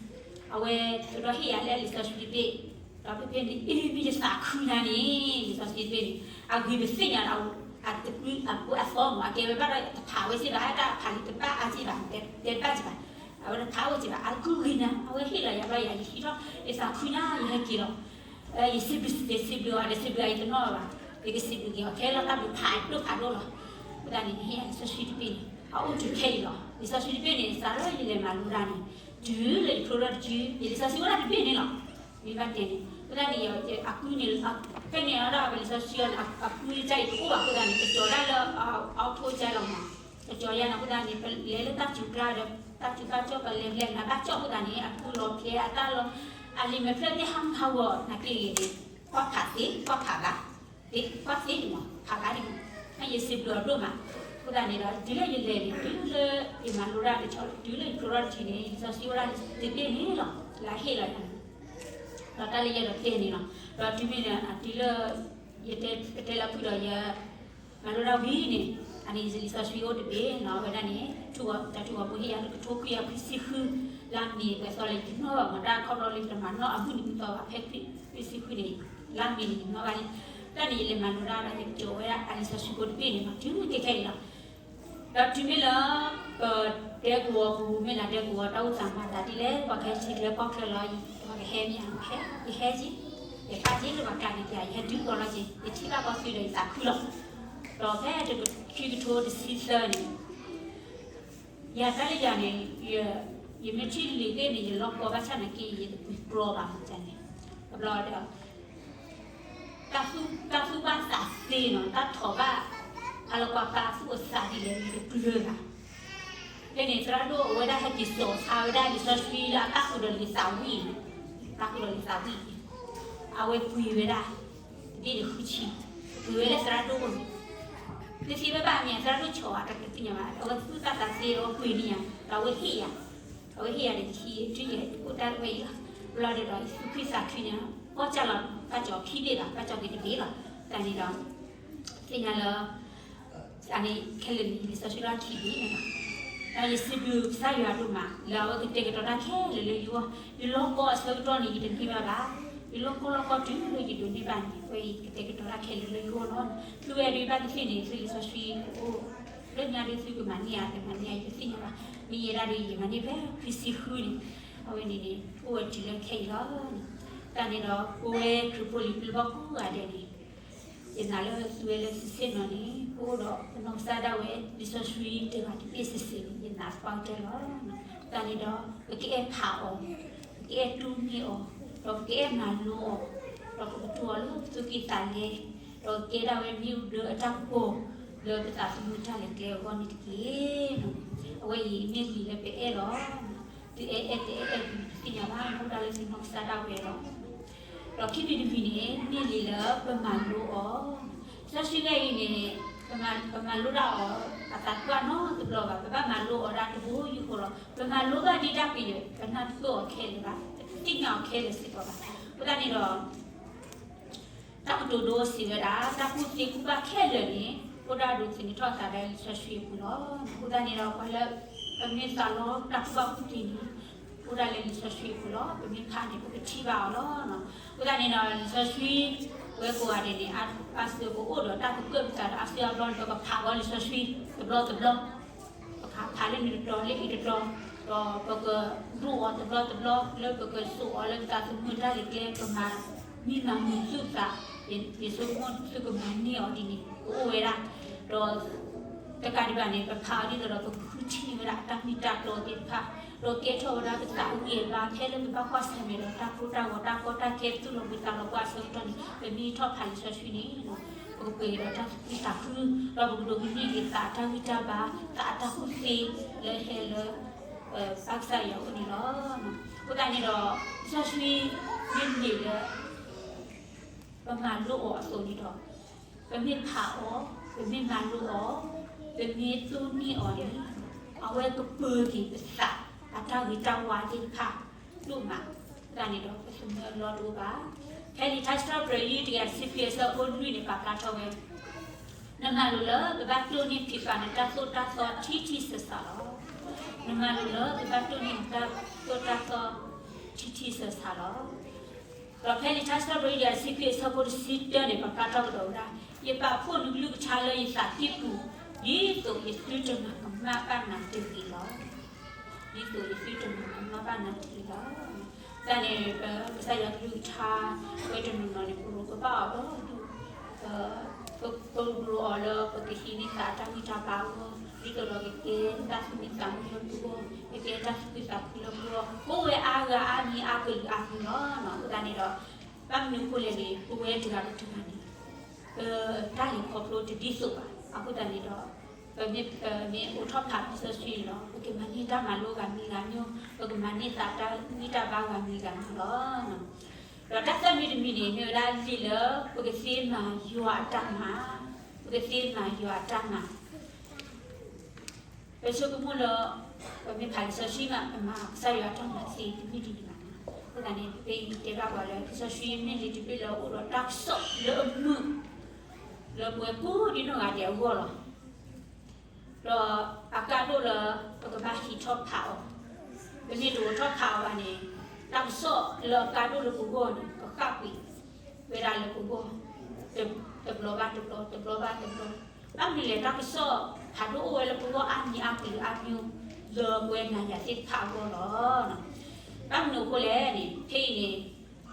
အဝဲထုးထီၣ်ဟ့ၣ်ယၤလၢလံာ်စီဆှံတဘ့ၣ်, ဒီးဖဲဖဲန့ၣ် အ့ၣ် မ့ၢ်ယသးခုညါန့ၣ် လံာ်စီဆှံတဘ့ၣ်န့ၣ် အဂ့ၤပသ့ၣ်ညါဒီး အတကွံအဖိအသီမး အကဲဝဲဘၣ်ဒီးတဖးဝဲစ့ၢ်ဘၣ် တၢ်ဖးလံာ်တဘၣ်အါစ့ၢ်ဘၣ် တဲဘၣ်စ့ၢ်ဘၣ်, အဝဲတဖးဝဲစ့ၢ်ဘၣ် အကုဂ့ၤညါ အဝဲဟ့ၣ်လီၤယၤဘျီယၤ ယဟံးထီၣ် ယသးခုညါ ယဟဲက့ၤလီၤ ယစံးဘျုး ယစံးဘျုးအီၤ ဒီးစံးဘျုးအံၤတနီၤဘၣ်, ယကစံးဘျုးက့ၤအီၤ ခဲလၢာ်တၢ်ဘျုးဖးဒိၣ်ဖးဒိၣ်လီၤ. အဃိသတးန့ၣ် နဟ့ၣ်ယၤလံာ်စီဆှံတဘ့ၣ်န့ၣ် အအိၣ်တုၤခဲအံၤလီၤ. လံာ်စီဆှံတဘ့ၣ်န့ၣ် စးထီၣ်ယလဲၤမၤလိတၢ်န့ၣ် တုၤလၢယဖျိထီၣ်တစု ယလံာ်စီဆှံအိၣ်ဒၣ်တဘ့ၣ်န့ၣ်လီၤ. မ့ၢ်ဘၣ်တဲန့ၣ် အဃိသတးန့ၣ် အကုန့ၣ် ဖဲန့ၣ်အဒၣ်ပလံာ်စီဆှံအီၤန့ၣ် အကုတၢ်အံၤတအိၣ်ဘၣ်အဃိသတးန့ၣ် ကကီၤဒၣ်လၢ အအိၣ်ဖှိၣ်ကါလီၤမး, ကကီၤယါန့ၣ် အဃိသတးန့ၣ် ပလဲၤလၢတၢ်စူၤကျါဒီး တၢ်စူၤဘၣ်ကၠီၣ် ပလဲၤလဲၤနၤဘၣ်ကၠီၣ်အဃိသတးန့ၣ် အကုလီၤဖျဲအတၢ်လီၤ, အလံာ်မဲာ်ဖျၢၣ်သ့ၣ်ဟးမၤဂီၤ နၤက့ဂ့ၤန့ၣ် ကွၢ်ဖးသ့ ကွၢ်ဖးဘၣ် သ့ ကွၢ်သ့န့ၣ်မး ဖးဘၣ်န့ၣ်မး, ယစံးဘျုးအီၤဒိၣ်မး, အဃိသတးန့ၣ်ဒီး တုၤလၢယလဲၤန့ၣ် တုၤလၢယမၤလိတၢ်တဆီ တုၤလၢယဖျိထီၣ်တစုန့ၣ် လံာ်စီဆှံအိၣ်ဒၣ်တဘ့ၣ်န့ၣ်လီၤ, လၢဟ့ၣ်လီၤယၤန့ၣ်, ဒီးတၢ်လၢယအဲၣ်ဒိးတဲန့ၣ်လီၤ, ဒီးတုၤမ့ၢ်န့ၣ် တုၤလၢ ယတဲ ကတဲလၢဖုဒီးယ မၤလိတၢ်ဝံၤန့ၣ် အန့ၣ်လံာ်စီဆှံအိၣ်တဘ့ၣ်နီၤ အဝဲဒၣ်န့ၣ် ထူၣ်ဝဲ တၢ်ထူၣ်ဝဲဖိဟ့ၣ်ယၤလၢ ကထိခွံကယၤခွံဆံဃု လါမ့ၤ ပှဲၤသီလၢယတနီၣ်ဘၣ်မး တၢ်ခီဖျိလၢယတမၤနီၣ်အမုၢ်နံၤမုၢ်သီဘၣ် ဖဲခွံဆံဃုန့ၣ် လါမ့ၤန့ၣ် ယနီၣ်ဘၣ်လံ, တၢ်န့ၣ် ယလဲၤမၤလိတၢ်ဒီး ယကၠီၤဝဲဒၣ်အလံာ်စီဆှံဖိတဘ့ၣ်န့ၣ်မး တုၤခဲခဲအံၤလီၤ. ဒီးတုၤမ့ၢ်လၢ ပဒဲကဝီၤပူၤမ့ၢ်နၤဒဲကဝီၤ တၢ်အိၣ်သးမၤသးဒ်လဲၣ် ပှၤကဟဲဆံးကျဲပီၣ်ချၢလီၤ ပှၤကဟဲမ့ၢ်ဧါ ယဟဲက့ၤ ယဖးက့ၤလၢပှၤကျါန့ၣ် ယဟဲတုၤကီးလီၤက့ၤ ယထံၣ်ဘၣ်ကီၢ်သူဒီးယသးခုလီၤ. ဒီးဖဲတကခံကထိတဆံသၢန့ၣ် ယၤတၢ်လၢယၤန့ၣ် ယမ့ၢ်ထံၣ်လံာ်သ့ၣ်န့ၣ် ယလီၢ်ကီဘၣ်ဆၣ်နာ်က့ ယတပူၤကြီဘၣ်မးန့ၣ် တဘျီဒီး တၢ်သူၣ်ဘၣ်သးသ့နီၤ တၢ်ထိးဘၣ် အလီၤကွၢ်ပာ်သူၣ်အသးဒ်လဲၣ် ယတကျၢၤဘၣ်. ဖဲန့ၣ် သရၣ်ဒိၣ်အဝဲဒၣ်ဟဲက့ၤစိာ်ဆါဝဲဒၣ်လံာ်စီဆှံလၢအတၢ်ဃုာ်ဒီးလံာ်သးဝံၣ်န့ၣ်, တၢ်ဃုာ်ဒီးလံာ်သးဝံၣ်န့ၣ် အဝဲပှ့ၤဝဲဒၣ် တဘ့ၣ်ဒီးဃုဆံ, ပှ့ၤဝဲလၢသရၣ်ဒိၣ်အအိၣ်န့ၣ်, တသ့ဘၣ်ဘၣ်မ့ၢ်သရၣ်ဒိၣ်ဆီၣ်အတၢ်တသ့ၣ်ညါဘၣ် အဝဲသူၣ်ဘၣ်သးသ့ အဝဲပှ့ၤန့ၢ်ယၤ ဒီးအဝဲဟ့ၣ်ယၤ, အဝဲဟ့ၣ်ယၤဒီးယခံ တုၤယအိၣ်တၢ်ဝဲအံၤလီၤ. ဘျီဒီး ယသူၣ်ခုသးခုန့ၣ် ပီၢ်ကၢ်လီၤ ဘၣ်ကၠီၤခံဘ့ၣ်ဘၣ် ဘၣ်ကၠီၤက့ၤတဘ့ၣ်လီၤ. တၢ်န့ၣ်ဒီး သ့ၣ်ညါလၢ အန့ၣ်ခဲလၢာ်န့ၣ် လံာ်စီဆှံလီၢ်ခံဘ့ၣ်န့ၣ်လီၤ. ဒီးယစံးဘျုးကစၢ်ယွၤဒိၣ်မး လၢအဝဲကတဲာ်ကတီၤတၢ်ခဲလၢာ်လၢယဂီၢ်, ယလီၢ်ကီအဆၢကတီၢ်န့ၣ် ယတန့ၢ်ဘၣ်ဘၣ်, ယလီၢ်ကီလီၢ်ကီတုၤလၢယဒိးန့ၢ်ဘၣ်န့ၣ် အဝဲအံၤကတဲာ်ကတီၤတၢ်ခဲလၢာ်လၢယဂီၢ်လီၤ. သုဝဲဒၣ်ဘၣ်သ့ၣ်သ့ၣ်န့ၣ် သုလံာ်စီဆှံအိၣ် လၢညါဒ်သုကမၤန့ၢ်ဧါ တမၤန့ၢ်ဧါ ယတသ့ၣ်ညါဘၣ်. မ့ၢ်ယဲဒၣ်ဒီး ယမၤန့ၢ်ဖဲခွံဆံဃုန့ၣ်, အဝဲန့ၣ်န့ၣ် အိၣ်ဝဲတုၤလၢခဲအံၤလီၤ. တၢ်န့ၣ်ဒီး ပဝဲခရံာ်ဖိလံၤပျဲၢ်ဘီၣ်ကိးဂၤဒဲးန့ၣ် ယနာ်လၢသုဝဲလၢသုစ့ၢ်နီၤန့ၣ် ပအိၣ်ဒီးပနီၢ်ကစၢ်ဒၣ်ဝဲ လံာ်စီဆှံတဂၤတဘ့ၣ်စ့ၢ်စ့ၢ်န့ၣ် ယနာ်သပှၢ်ကတၢၢ်လီၤ. တၢ်န့ၣ်ဒီး ပကအဲၣ်ဖးအီၤ, ပကအဲၣ်တူၢ်န့ၢ်အီၤ, ဒီးပကအဲၣ်မၤလိအီၤ, ဒီးပကတိၤအီၤလၢပသူၣ်ကံၢ်သးလဲ, ဒီးကဲဒၣ်ဝဲမ့ၣ်အူဒၢအတၢ်ကပီၤ လၢပသးသမူတၢ်လဲၤကျဲအဂီၢ်န့ၣ်တက့ၢ်. အဝဲအံၤမ့ၢ်လံာ်လၢပအဲၣ်လီၤ. သုအဲၣ်အဲၣ်တအဲၣ်အဲၣ် ပသ့ၣ်ညါဘၣ် မ့ၢ်အိၣ်ဒၣ်လၢသုနီၢ်ကစၢ်ဒၣ်ဝဲလီၤ. ဒီးခံမံၤတမံၤန့ၣ် မ့ၢ်လံာ်လၢပမၤလိအီၤ, စီဆှံဝဲအံၤန့ၣ် ပမၤလိဒၣ်အီၤ အသးကွၢ်နီတဘျီဘၣ်, ပဘၣ်မၤလိအီၤဒၣ်တဘိယူၢ်ဃီလီၤ. ပမၤလိဘၣ်ဒ်တၢ်ကယဲၢ် ပနၢ်ပၢၢ်အီၤခဲလၢာ်ဘၣ်, ပတသ့ၣ်ညါအီၤခဲလၢာ်စ့ၢ်ကီးဘၣ်. အဃိသတးန့ၣ်ဒီး တၢ်ကတိၤဒိစံးဝဲဒၣ် တၢ်ကူၣ်သ့ကူၣ်ဘၣ်ခဲလၢာ်န့ၣ် အိၣ်ဒၣ်ဒိးသန့ၤထီၣ်အသးလၢလံာ်စီဆှံအပူၤလီၤ. အဃိသတးန့ၣ်ဒီး ပှၤလၢ ပမ့ၢ်သးလီတၢ်ကူၣ်ဘၣ်ကူၣ်သ့န့ၣ် အိၣ်ဒၣ်လၢလံာ်စီဆှံအပူၤလီၤ. ပမ့ၢ်ဖးန့ၣ် ပကထံၣ်ဘၣ်အီၤလီၤ. အဃိသတးန့ၣ်ဒီး လံာ်စီဆှံ ဝဲကိးဂၤဒဲးန့ၣ် အါစုကအိၣ်ဒီးတၢ်ကပၢၢ်ပသးဒီး အါစုအါဘျီန့ၣ် ပကဖးဝဲလံာ်စီဆှံ တဘျီတဘျီ ပကဖးလၢန့ၣ်တတီၤလၢအံၤတတီၤ, ဒီးပကဒိးအီၤတဘျီတဘျီ လၢပကစိာ်အီၤလၢပသးသမူတၢ်လဲၤကျဲ ပမၤမံမၤမုာ်သုသး, ယဆိကမိၣ်သုကမၤန့ၢ်အီၤဒ်န့ၣ် ကအိၣ်ဝဲဒၣ်, ဒီး တကးဒံးဘၣ်န့ၣ် ပဖးအီၤဒ်သိးဒီး ပကဃုထံၣ်န့ၢ်ဝဲဒၣ်အတၢ်မ့ၢ်တၢ်တီသ့ၣ်တဖၣ်, ဒီးကဲထီၣ်ဝဲဒၣ်ပသးဝံၣ်အဘါ ဖဲလၢပဘၣ်ကွၢ်ဆၢၣ်မဲာ်ဒီးတၢ်ကိၢ်တၢ်ဂီၤ တၢ်ကီတၢ်ခဲ သူၣ်လီၤဘှံးသးလီၤဘှါအဆၢကတီၢ်န့ၣ် ပမ့ၢ်ထီၣ်ဖးလံာ်စီဆှံန့ၣ် ပကပှဲၤဒီးတၢ်သူၣ်ခုသးခု, ဒီးပကဒိးကနၣ်က့ၤသးအတၢ်ဂံၢ်တၢ်ဘါ သးအတၢ်ကူၣ်သ့လၢဟဲလၢ ဘၣ်ကစၢ်ယွၤအအိၣ်န့ၣ်လီၤ. အဃိသတးန့ၣ်ဒီး လံာ်စီဆှံမ့ၢ်လံာ်လၢ ပမၤလိအီၤအသိးန့ၣ်ဒီး ပမ့ၢ်ဖးအီၤ, ပမ့ၢ်မၤလိအီၤ, ပမ့ၢ်တူၢ်န့ၢ်အီၤန့ၣ် အဝဲကပၢၤက့ၤပသးအတၢ်ဂ့ၤတၢ်ဝါသ့ၣ်တဖၣ်ဒိၣ်မး, အဃိသတးန့ၣ်ဒီး ပသးမုာ်အလီၢ်တအိၣ်ဘၣ်. ဖဲလံာ်ထါစံးထီၣ်ပတြၢၤ တကယၤတဆံခွံအဆၢဖိလွံၢ်န့ၣ် ပာ်ဖျါထီၣ်ဝဲ နမၤလိာ်လၢပဘၣ်တိၢ်န့ၢ်ဖံးပာ်နတၢ်သိၣ်တၢ်သီထံထံဆးဆးလီၤ. နမၤလိာ်လၢပဘၣ်တိၢ်န့ၢ်နတၢ်သိၣ်တၢ်သီထံထံဆးဆးလီၤ. ဒီးဖဲလံာ်ထါစံးထီၣ်ပတြၢၤ အဆၢခံအဆၢဖိတဆံတၢန့ၣ် ပာ်ဖျါထီၣ်ကဒီးဝဲဒၣ်, ယပာ်ဖှိၣ်နကလုၢ်ကထါလၢယသးကံၢ်ပူၤ, ဒ်သိးယသုတမၤကမၣ်ဘၣ်နၤတဂ့ၤလီၤ. ဒ်သိးယသုတမၤကမၣ်ဘၣ်နၤတဂ့ၤလီၤ. တၢ်န့ၣ် ပကစၢ်ယွၤကလုၢ်ကထါ ပဝဲတနီၤနီၤန့ၣ် ပရိးကဘၣ်အီၤဒီးဒူၣ်, ပရိးအီၤလၢပကဟံးန့ၢ်သးတၢ်ဂံၢ်တၢ်ဘါအဂီၢ်, ဒ်သိးဒီးကကဲတၢ်သူၣ်မံသးမုာ်လၢပဂီၢ်, ကကဲတၢ်သူၣ်ခုသးခုလၢပဂီၢ်, ပဝဲအါဂၤအါမံၤအါကလုာ်အါမံၤလီၤ. အဃိသတးန့ၣ်ဒီး ဘၣ်မနုၤအဃိလဲၣ်န့ၣ် ပဝဲတဂၤဒီးတဂၤန့ၣ် ပတၢ်လဲၤခီဖျိတဒ်သိးဘၣ်. အဃိသတးန့ၣ်ဒီး ပမ့ၢ်အိးထီၣ်ဖးလံာ်စီဆှံန့ၣ်လီၤ ပကမၤန့ၢ်တၢ်မၤလိဂၤမံၤဂၤမံၤ, ပကမၤန့ၢ်သးတၢ်ဂံၢ်တၢ်ဘါဂၤမံၤဂၤမံၤလီၤ. ဒီးတၢ်သၢမံၤတမံၤန့ၣ် မ့ၢ်ဝဲဒၣ်လံာ်လၢ ပကသ့မၤယွၤအတၢ်မၤ, ပကသ့မၤယွၤအတၢ်မၤ ပဆိကမိၣ်လၢ ပမ့ၢ်ဖးလံာ်စီဆှံမး ပမၤကစၢ်ယွၤအတၢ်မၤသ့တမ့ၢ်ဒ်န့ၣ်ဘၣ်. အဃိသတးန့ၣ် ဖဲအံၤတဲဘၣ်ပှၤလၢ လံာ်စီဆှံမ့ၢ်လံာ်တဘ့ၣ်လၢအအိၣ်ဒီးတၢ်ကစီၣ်လၢအမုာ် လၢပဝဲကိးဒံနီၢ်ဂၤဒဲးအဂီၢ်လီၤ. ဒီးအကါဒိၣ်လၢ ပကဘၣ်ဟံးထီၣ်ဖးအီၤ, ပမ့ၢ်တအိးထီၣ်ဖးအီၤဘၣ်န့ၣ် တၢ်ကစီၣ်လၢအကါဒိၣ်လၢပဂီၢ်န့ၣ် ကဃၣ်ကွံာ်ဝဲဒၣ်လၢပဂီၢ် တဘျီဘၣ်တဘျီ တဘျီဘၣ်တဘျီ, ဘၣ်မနုၤလဲၣ် တၢ်ကစီၣ်ဖးဒိၣ်အိၣ်ဝဲလၢပဂီၢ်အါမံၤအါကလုာ်အါမံၤ လၢပဝဲနၤယၤသ့ၣ်တဖၣ်အဂီၢ်လီၤ. ဘၣ်မနုၤအဃိလဲၣ်န့ၣ် ဖဲအံၤန့ၣ်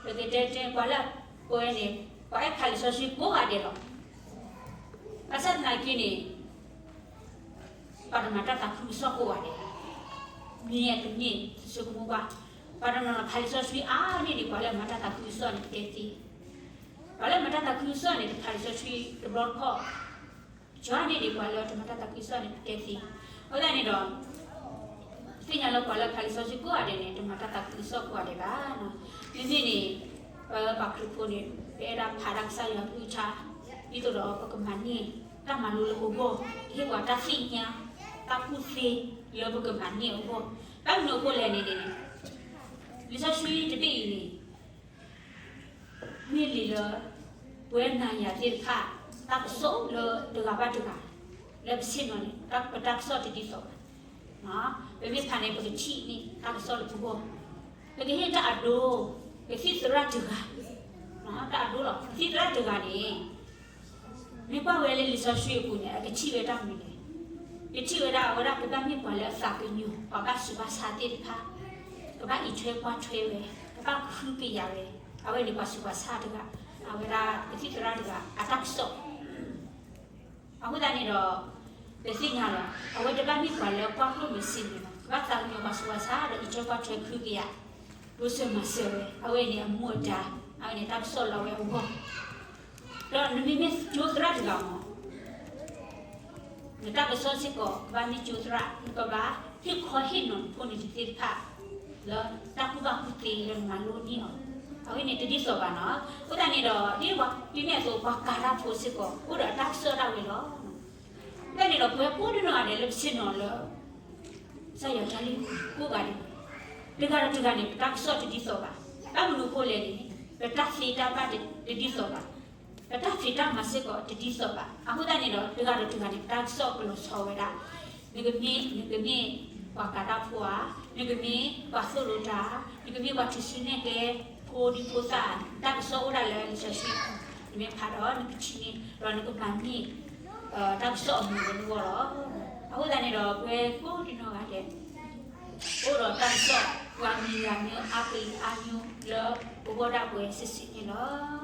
ပကတဲတဲပှၤလၢပဝဲန့ၣ် ပှၤအဲၣ်ဖးလံာ်စီဆှံကိးဂၤဒဲးလီၤ. ဘၣ်ဆၣ်သနာ်က့န့ၣ် ပှၤတမၤတၢ်သးခုကစီၣ်ကိးဂၤဒဲး, မ့ၢ်တမ့ၢ်ဆိကမိၣ်ကွၢ်, ပှၤတနီၤနီၤဖးလံာ်စီဆှံအါန့ၢ်ဒံး ပှၤလၢအမၤတၢ်သးခုကစီၣ်န့ၣ် ပတဲသ့, ပှၤလၢအမၤတၢ်သးခုကစီၣ်န့ၣ် တဖးလံာ်စီဆှံတဘျီတခီၣ်, ယွၤန့ၢ်ဒံးပှၤလၢတမၤတၢ်သးခုကစီၣ်န့ၣ် ပတဲသ့, အဃိသတးန့ၣ်ဒီး သ့ၣ်ညါလၢပှၤလၢဖးလံာ်စီဆှံကိးဂၤဒဲးန့ၣ် တမၤတၢ်သးခုကစီၣ်ကိးဂၤဒဲးဘၣ်. မ့မ့ၢ်န့ၣ် ပပှၤခရံာ်ဖိန့ၣ် ပအဲၣ်ဒိးဖးဒၣ်ကစၢ်ယွၤကလုၢ်ကထါ ဒ်သိးဒီးပကမၤန့ၢ်တၢ်မၤလိလၢပဂီၢ်, ဟ့ၣ်ပှၤတၢ်သ့ၣ်ညါ တၢ်ကူၣ်သ့လၢပကမၤန့ၢ်အဂီၢ်, ဘၣ်မနုၤအဃိလဲၣ်န့ၣ်န့ၣ် လံာ်စီဆှံတဘ့ၣ်အံၤန့ၣ် မ့ၢ်လံာ်လၢ ပဝဲနၤယၤသ့ၣ်တဖၣ် တၢ်ကစီၣ်လၢတဂၤဘၣ်တဂၤ လၢပဆ့ၣ်နီၤန့ၣ် ပတၢ်ကစီၣ်တဒ်သိးဘၣ်. ပမ့ၢ်ဖးန့ၣ် ပကထံၣ်န့ၢ်တၢ်ကစီၣ်လၢပဂီၢ်, ပကဟ့ၣ်တၢ်အဒိ ပသံၣ်သရၣ်တဂၤ, တၢ်အဒိလီၤ ပသံၣ်သရၣ်တဂၤန့ၣ် မ့ၢ်ကွၢ်ဝဲလၢလံာ်စီဆှံအပူၤန့ၣ် အကထံၣ်ဝဲတၢ်မနုၤလဲၣ်, ကထံၣ်ဝဲဒၣ်အဝဲဒၣ်ကဘၣ်မ့ၢ်ပှၤလၢအသးကညီၤ ပှၤဘၣ်ဆူးဘၣ်ဆါသ့ၣ်တဖၣ်, ကဘၣ်အံးထွဲကွၢ်ထွဲဝဲ, ကဘၣ်ဃုကယာ်ဝဲ, အဝဲန့ၣ်ပှၤဆူးပှၤဆါတဂၤ, အဝဲဒၣ်ပသံၣ်သရၣ်တဂၤ အတၢ်ကစီၣ် အဃိသတးန့ၣ်ဒီး ပသ့ၣ်ညါလီၤ အဝဲတဘၣ်မ့ၢ်ပှၤလၢကွၢ်ကျိၣ်မ့ၢ်စ့န့ၣ်လီၤ, ကဘၣ်သးကညီၤပှၤဆူးပှၤဆါဒီးအံးထွဲကွၢ်ထွဲဃုကယာ်, ဒိးစၢၤမၤစၢၤဝဲ, အဝဲန့ၣ်အမူအဒါ, အဝဲန့ၣ်တၢ်ကစီၣ်လၢအဝဲအဂီၢ် ဒီးနမ့မ့ၢ်ကၠိသရၣ်တဂၤမး နတၢ်ကစီၣ်စ့ၢ်ကီး ကဘၣ်မ့ၢ်ကၠိသရၣ် နကဘၣ်ဟ့ၣ်ခီဟ့ၣ်နီၤနဖိနလံၤသ့ၣ်တဖၣ် လၢတၢ်ကူၣ်ဘၣ်ကူၣ်သ့လၢနမၤလိန့ၢ်အီၤ, အဝဲန့ၣ်တဒ်သိးဘၣ်နီၤ. အဃိသတးန့ၣ်ဒီး ဒ်ပှၤဒ်န့ၣ်အသိး ပှၤကၤတၢ်ဖိစ့ၢ်ကီး အိၣ်ဒီးအတၢ်ကစီၣ်ဒၣ်ဝဲလီၤ. အဃိသတးန့ၣ်ဒီး ပဝဲကိးဒံနီၢ်ဂၤဒဲးလၢပဆ့ၣ်နီၤလၢ ကစၢ်ယွၤတၢ်လုၢ်ကိးဂၤဒဲး, တဂၤဒီးတဂၤန့ၣ် ပတၢ်ကစီၣ်တဒ်သိးဘၣ်. ဘၣ်မနုၤအဃိလဲၣ်န့ၣ် ပတၢ်သ့တၢ်ဘၣ်တဒ်သိးဘၣ်, ပတၢ်ဖံးတၢ်မၤစ့ၢ်ကီးတဒ်သိးဘၣ်. အဃိသတးန့ၣ်ဒီး တဂၤဒီးတဂၤန့ၣ် ပတၢ်ကစီၣ်ကလီၤဆီဝဲဒၣ်, နကမ့ၢ် နကမ့ၢ်ပှၤကၤတၢ်ဖိဧါ, နကမ့ၢ်ပှၤသိၣ်လိတၢ်, နကမ့ၢ်ပှၤထူၣ်စုနဲၣ်ကျဲ ဖိဒံဖိသၣ်, တၢ်ကစီၣ်အိၣ်ဒၣ်လၢလံာ်စီဆှံ, နမ့ၢ်ဖးဒီးနကထံၣ်န့ၢ် ဒီးနကမၤန့ၢ် တၢ်ကစီၣ်အမုာ်လၢနဂီၢ်လီၤ. အဃိသတးန့ၣ်ဒီး ပဝဲကိးဒံနီၢ်ဂၤဒဲး အိၣ်ဒီးတၢ်ကစီၣ် ဂၤမံၤဂၤမံၤ အါကလုာ်အါမံၤ လၢပဂီၢ်ဒၣ်ပဝဲစ့ၢ်စ့ၢ်န့ၣ်လီၤ.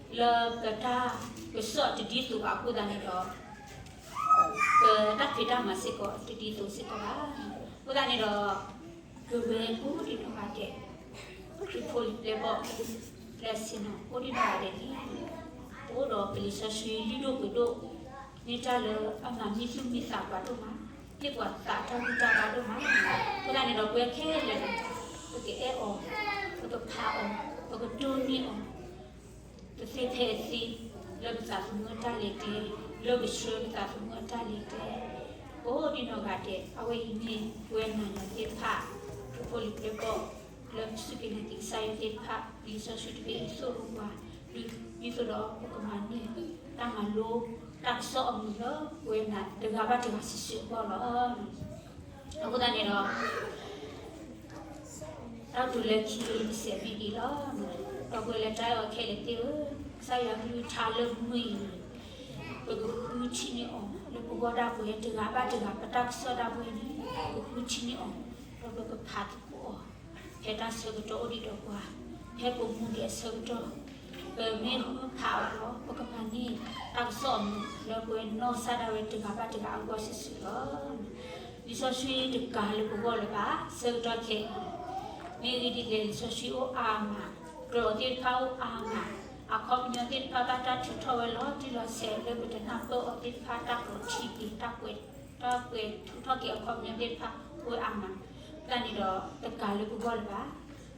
လၢပတၢ်ကစီၣ်တဒ်သိးဘၣ်အဃိသတးန့ၣ်ဒီး ပတၢ်ဖံးတၢ်မၤစ့ၢ်ကီးတဒ်သိးစ့ၢ်ကီးဘၣ်. အဃိသတးန့ၣ်ဒီး ပဝဲကိးဒံနီၢ်ဂၤဒဲး ခရံာ်ဖိလံၤပျဲၢ်ဘီၣ် လၢဆ့ၣ်နီၤကိးဒံနီၢ်ဂၤဒဲးန့ၣ် ပအိၣ်ဒီးပလံာ်စီဆှံလုၢ်ဒိၣ်ပှ့ၤဒိၣ် မ့ၢ်တၢ်လၢအမၤမံသူၣ်မံသးပှၤဒိၣ်မး, ဟ့ၣ်ပှၤသးတၢ်ဂံၢ်တၢ်ဘါဒိၣ်မး. အဃိသတးန့ၣ်ဒီး ပဝဲခဲလၢာ်န့ၣ် ပကအဲၣ်အီၤ, ပကဖးအီၤ, ပကတိၢ်န့ၢ်အီၤ တသ့ဖဲအသ့ လၢပသးသမူအတၢ်လဲၤကျဲ, လၢပဆှၢပသးသမူအတၢ်လဲၤကျဲ, ကိးဒံနီၢ်ဂၤဒဲး အဝဲအံၤမ့ၢ်ပဝဲနၤယၤသ့ၣ်တဖၣ် ခရံာ်ဖိလံၤပျဲၢ်ဘီၣ် လၢပစူၢ်က့ၤနာ်က့ၤကစၢ်ယွၤသ့ၣ်တဖၣ် လံာ်စီဆှံတဘ့ၣ်အံၤသိၣ်လိပှၤ ဒ်သိးဒီးပကမၤန့ၢ် တၢ်မၤလိ တၢ်ကစီၣ်အမုာ်လၢပဝဲဒၣ်တဂၤဘၣ်တဂၤစုာ်စုာ်အဂီၢ်လီၤ. အဃိသတးန့ၣ်ဒီး တၢ်တိၤလၢခံတစဲးမ့ၢ်ဒ်အံၤလီၤ. ဒီပုၢ်ဝဲၢ်လၢတၢ်အဲၣ်အီၤခဲလၢာ်သ့ၣ်ဧၢ, ကစၢ်ယွၤကလုၢ်ကထါလၢမုၢ်အံၤန့ၣ် ပကဃုထံၣ်န့ၢ်အီၤလၢပဂီၢ်ဒၣ်ပဝဲတဂၤဘၣ်တဂၤ ပတၢ်ကစီၣ်ဒၣ်ပဝဲန့ၣ် ပကဃုထံၣ်န့ၢ်အီၤ, ဒီးပကဖးသကိးအီၤ ဖဲတၢ်ဆၢကတီၢ်အိၣ်ဒံးဒီးပှၤ, ဖဲပမူဒံးအဆၢကတီၢ်, ပမ့ၢ်ဃုဖးအီၤဒီး ပကမၤန့ၢ်တၢ်ကစီၣ်အမုာ်လၢပဝဲနီၢ်ကစၢ်ဒၣ်ဝဲတဂၤဘၣ်တဂၤအဂီၢ်စုာ်စုာ်လီၤ. လံာ်စီဆှံတကၤလၢပဂီၢ်လၢၤဘၣ်, ဆၢကတီၢ်ခဲအံၤ, မ့ၢ်ဂ့ၢ်ဒ်လဲၣ် လံာ်စီဆှံအိၣ်အါမး, ကျိာ်သ့ၣ်တဖၣ်အိၣ်အါမး, အခီပညီသ့ၣ်တဖၣ်ဘၣ်တၢ်ထုးထီၣ်ဝဲလီၤတံၢ်လီၤဆဲးလၢပတနၢ်ပၢၢ်အီၤသ့ၣ်တဖၣ် တၢ်ကျိာ်ထံက့ၤ တၢ်ကွဲး, တၢ်ကွဲးထုးထီၣ်က့ၤအခီပညီသ့ၣ်တဖၣ်အိၣ်အါမး, တၢ်န့ၣ်ဒီးတကၤလၢပဂီၢ်လၢၤဘၣ်.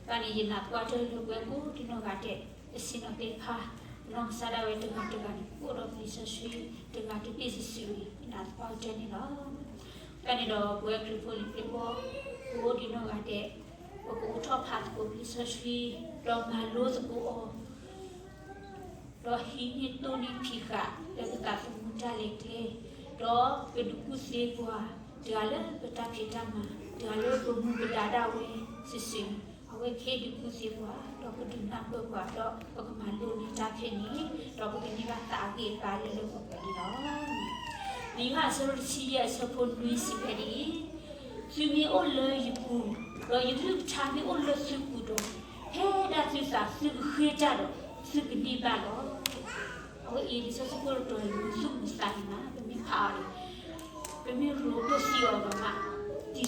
တၢ်န့ၣ်ယနာ်သပှၢ်တၢၢ်လၢပဝဲကိးဒံနီၢ်ဂၤဒဲး ပဆ့ၣ်နီၤသ့ၣ်တဖၣ်, ပနီၢ်ကစၢ်ဒၣ်ဝဲတဂၤတဂၤန့ၣ် ပအိၣ်ဒီးလံာ်စီဆှံတဂၤတဘ့ၣ်စုာ်စုာ်န့ၣ် ယနာ်သပှၢ်ကတၢၢ်န့ၣ်လီၤ. တၢ်န့ၣ်ဒီးပဝဲခရံာ်ဖိလံၤပျဲၢ်ဘီၣ် ကိးဒံနီၢ်ဂၤဒဲး ပကအိးထီၣ်ဖးသကိးလံာ်စီဆှံ, ဒီးမၤလိသကိးအီၤ ဒီးဟံးန့ၢ်တိၢ်န့ၢ်ဖံးဃာ်လၢပသးသမူတၢ်လဲၤကျဲ, ဒီးပဒုးကူၣ်သ့ပှၤ တဂၤလၢပတၢ်ဖံးတၢ်မၤ, တဂၤလၢပမူပဒါဒၣ်ဝဲစုာ်စုာ်န့ၣ် အဝဲကဟ့ၣ်ဒုးကူၣ်သ့ပှၤ, ဒီးပဒုးနၢ်ပၢၢ်ပှၤ, ဒီးပကမၤလိန့ၢ်တၢ်ဖဲန့ၣ်, ဒီးပကန့ၢ်ဘၣ်သးအဂံၢ်အဘါလၢလၢပှဲၤပှဲၤန့ၣ်လီၤ. လံာ်ယိၤဟၣ်အဆၢဒိၣ်တဆံယဲၢ်အဆၢဖိနွံစံးဝဲဒ်အံၤ, သုမ့ၢ်အိၣ်လၢယပူၤ, ဒီးယကလုၢ်ကထါမ့ၢ်အိၣ်လၢသုပူၤဒီး, ဖဲဒၣ်သုသးသုကဃ့တၢ်ဒီး, သုကန့ၢ်ဘၣ်လီၤ. အဝဲအံၤလံာ်စီဆှံ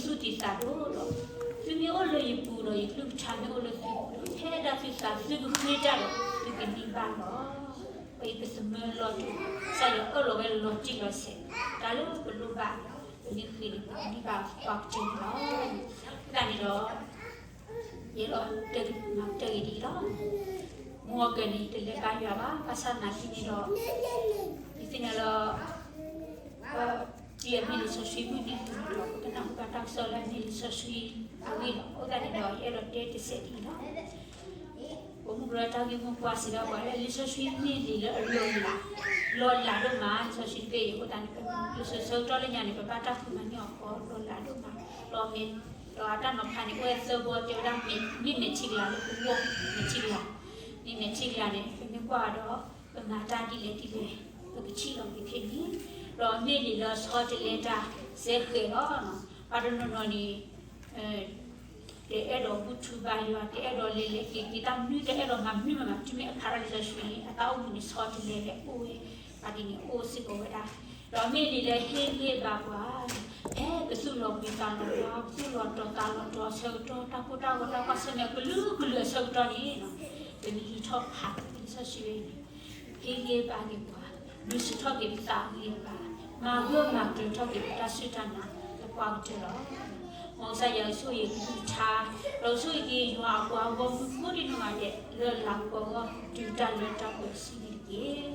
ဖိတတီၤအံၤ မုာ်သူၣ်မုာ်သးန့ၣ်မး ပမ့ၢ်ဖးအီၤန့ၣ်, ပမ့ၢ်ရိးဒိၣ်သံအီၤဒီးမး တံၤသူၣ်တံၤသးဒိၣ်ဒီး, သုမ့ၢ်အိၣ်လၢယပူၤဒီး ယကလုၢ်ကထါမ့ၢ်အိၣ်လၢသုပူၤဒီး, ဖဲဒၣ်သုသးသုကဃ့တၢ်ဒီး သုကန့ၢ်ဘၣ်လီၤ. အံၤပသမၢလီၤတူာ်, ကစၢ်ယွၤအၢၣ်လီၤဝဲလီၤတံၢ်လီၤဆဲး, တၢ်လၢပလိၣ်ဘၣ်, ပမ့ၢ်ဃ့န့ၣ် ပကန့ၢ်ဘၣ်ပှၤကတၢၢ်န့ၣ်လီၤ. တၢ်န့ၣ်ဒီး ယအဲၣ်ဒိးတဲမၤကတၢၢ်ဂ့ၤဒ်အံၤလီၤ. မုၢ်အကၢၤန့ၣ် တလဲၤဘါယွၤဘၣ်, ဘၣ်ဆၣ်သနာ်က့န့ၣ်ဒီး, ယသ့ၣ်ညါလၢ ပတံၤအမ့ၢ်လံာ်စီဆှံမုၢ်နံၤတုၤလီၤ ပကနၢ်ဟူဘၣ်တၢ်ကစီၣ်လၢအမ့ၢ်လံာ်စီဆှံအဂ့ၢ်လီၤ. အဃိသတးန့ၣ်ဒီး ယအဲၣ်ဒိးတဲတစဲးဒ်အံၤလီၤ. ပမုၢ်ကရၢတၢ်ဂ့ၢ်မိၢ်ပှၢ်စံးဘၣ်ပှၤလၢ လံာ်စီဆှံမ့ၢ်လံာ်လၢအလီၤလး, လီၤလးဒိၣ်မး လံာ်စီဆှံတဘ့ၣ်အံၤ. အဃိသတးန့ၣ် ပမ့ၢ်ဆၢကတီၢ်လၢညါန့ၣ် ပဘၣ်တၢ်ဃုမၤန့ၢ်အီၤဃီ လီၤလးဒိၣ်မး, ဒီးမ့ၢ်, ဒီးအတၢ်နီၤဖးန့ၣ် အိၣ်ဝဲသၢဘီ တဲဝဲဒၣ် မ့ၢ်မဲာ်ထံကလၤလၢပဂီၢ် မဲာ်ထံကလၤ, မ့ၢ်မဲာ်ထံကလၤန့ၣ် ပမ့ၢ်ကွၢ်ဒီး ပမၤတၢ်ဒ်လဲၣ်ဒ်လဲၣ် ပကထံၣ်လီၤက့ၤဖဲန့ၣ်, ဒီးမ့ၢ်လံာ်လၢဆီတလဲတၢ်စဲဃဲးလီၤ. ပှၤတနီၤနီၤန့ၣ် တအဲၣ်ဒိးဘူၣ်ထီၣ်ဘါယွၤ, တအဲၣ်ဒိးလဲၤလဲၤက့ၤက့ၤ တၢ်မနုၤတအဲၣ်ဒိးမၤမနုၤမးမး တုၤမ့ၢ်အခါဒီးလံာ်စီဆှံန့ၣ် အတၢ်အိၣ်မူန့ၣ်ဆီတလဲလၢအိၣ်ဝဲ, ပှၤဒ်န့ၣ်အိၣ်စ့ၢ်ကီးဝဲဒၣ်, ဒီးမ့ၢ်လံာ်လၢဟ့ၣ်ဂံၢ်ဘါပှၤ, ဖဲပသူၣ်လီၤဘှံးသးလီၤဘှါ, ပသူၣ်လီၤတီၤသးလီၤတီၤအဆၢကတီၢ် တၢ်ကိၢ်တၢ်ဂီၤ တၢ်ကွၢ်ဆၢၣ်မဲာ်ကလုာ်ကလုာ်အဆၢကတီၢ်န့ၣ်, ပမ့ၢ်ဟံးထီၣ်ဖးလံာ်စီဆှံဝဲန့ၣ် ဟ့ၣ်ဂံၢ်ဘါက့ၤပှၤ, ဒုးဆူၣ်ထီၣ်က့ၤပသးအဂံၢ်အဘါ, မၤဂၢၢ်မၤကျၢၤထီၣ်က့ၤပတၢ်စူၢ်တၢ်နာ်လၢပှၤကတၢၢ်လီၤ. မ်ကစၢ်ယွၤကဆိၣ်ဂ့ၤကလုၢ်ကထါ, ဒီးကဆိၣ်ဂ့ၤက့ၤယွၤအပှၤဂီၢ်မုၢ်ကိးဒံနီၢ်ဂၤဒဲး လၢလၤကပီၤအဂီၢ် တုၤတၢ်လၢတၢ်ပှဲၤဆံးန့ၣ်တက့ၢ်.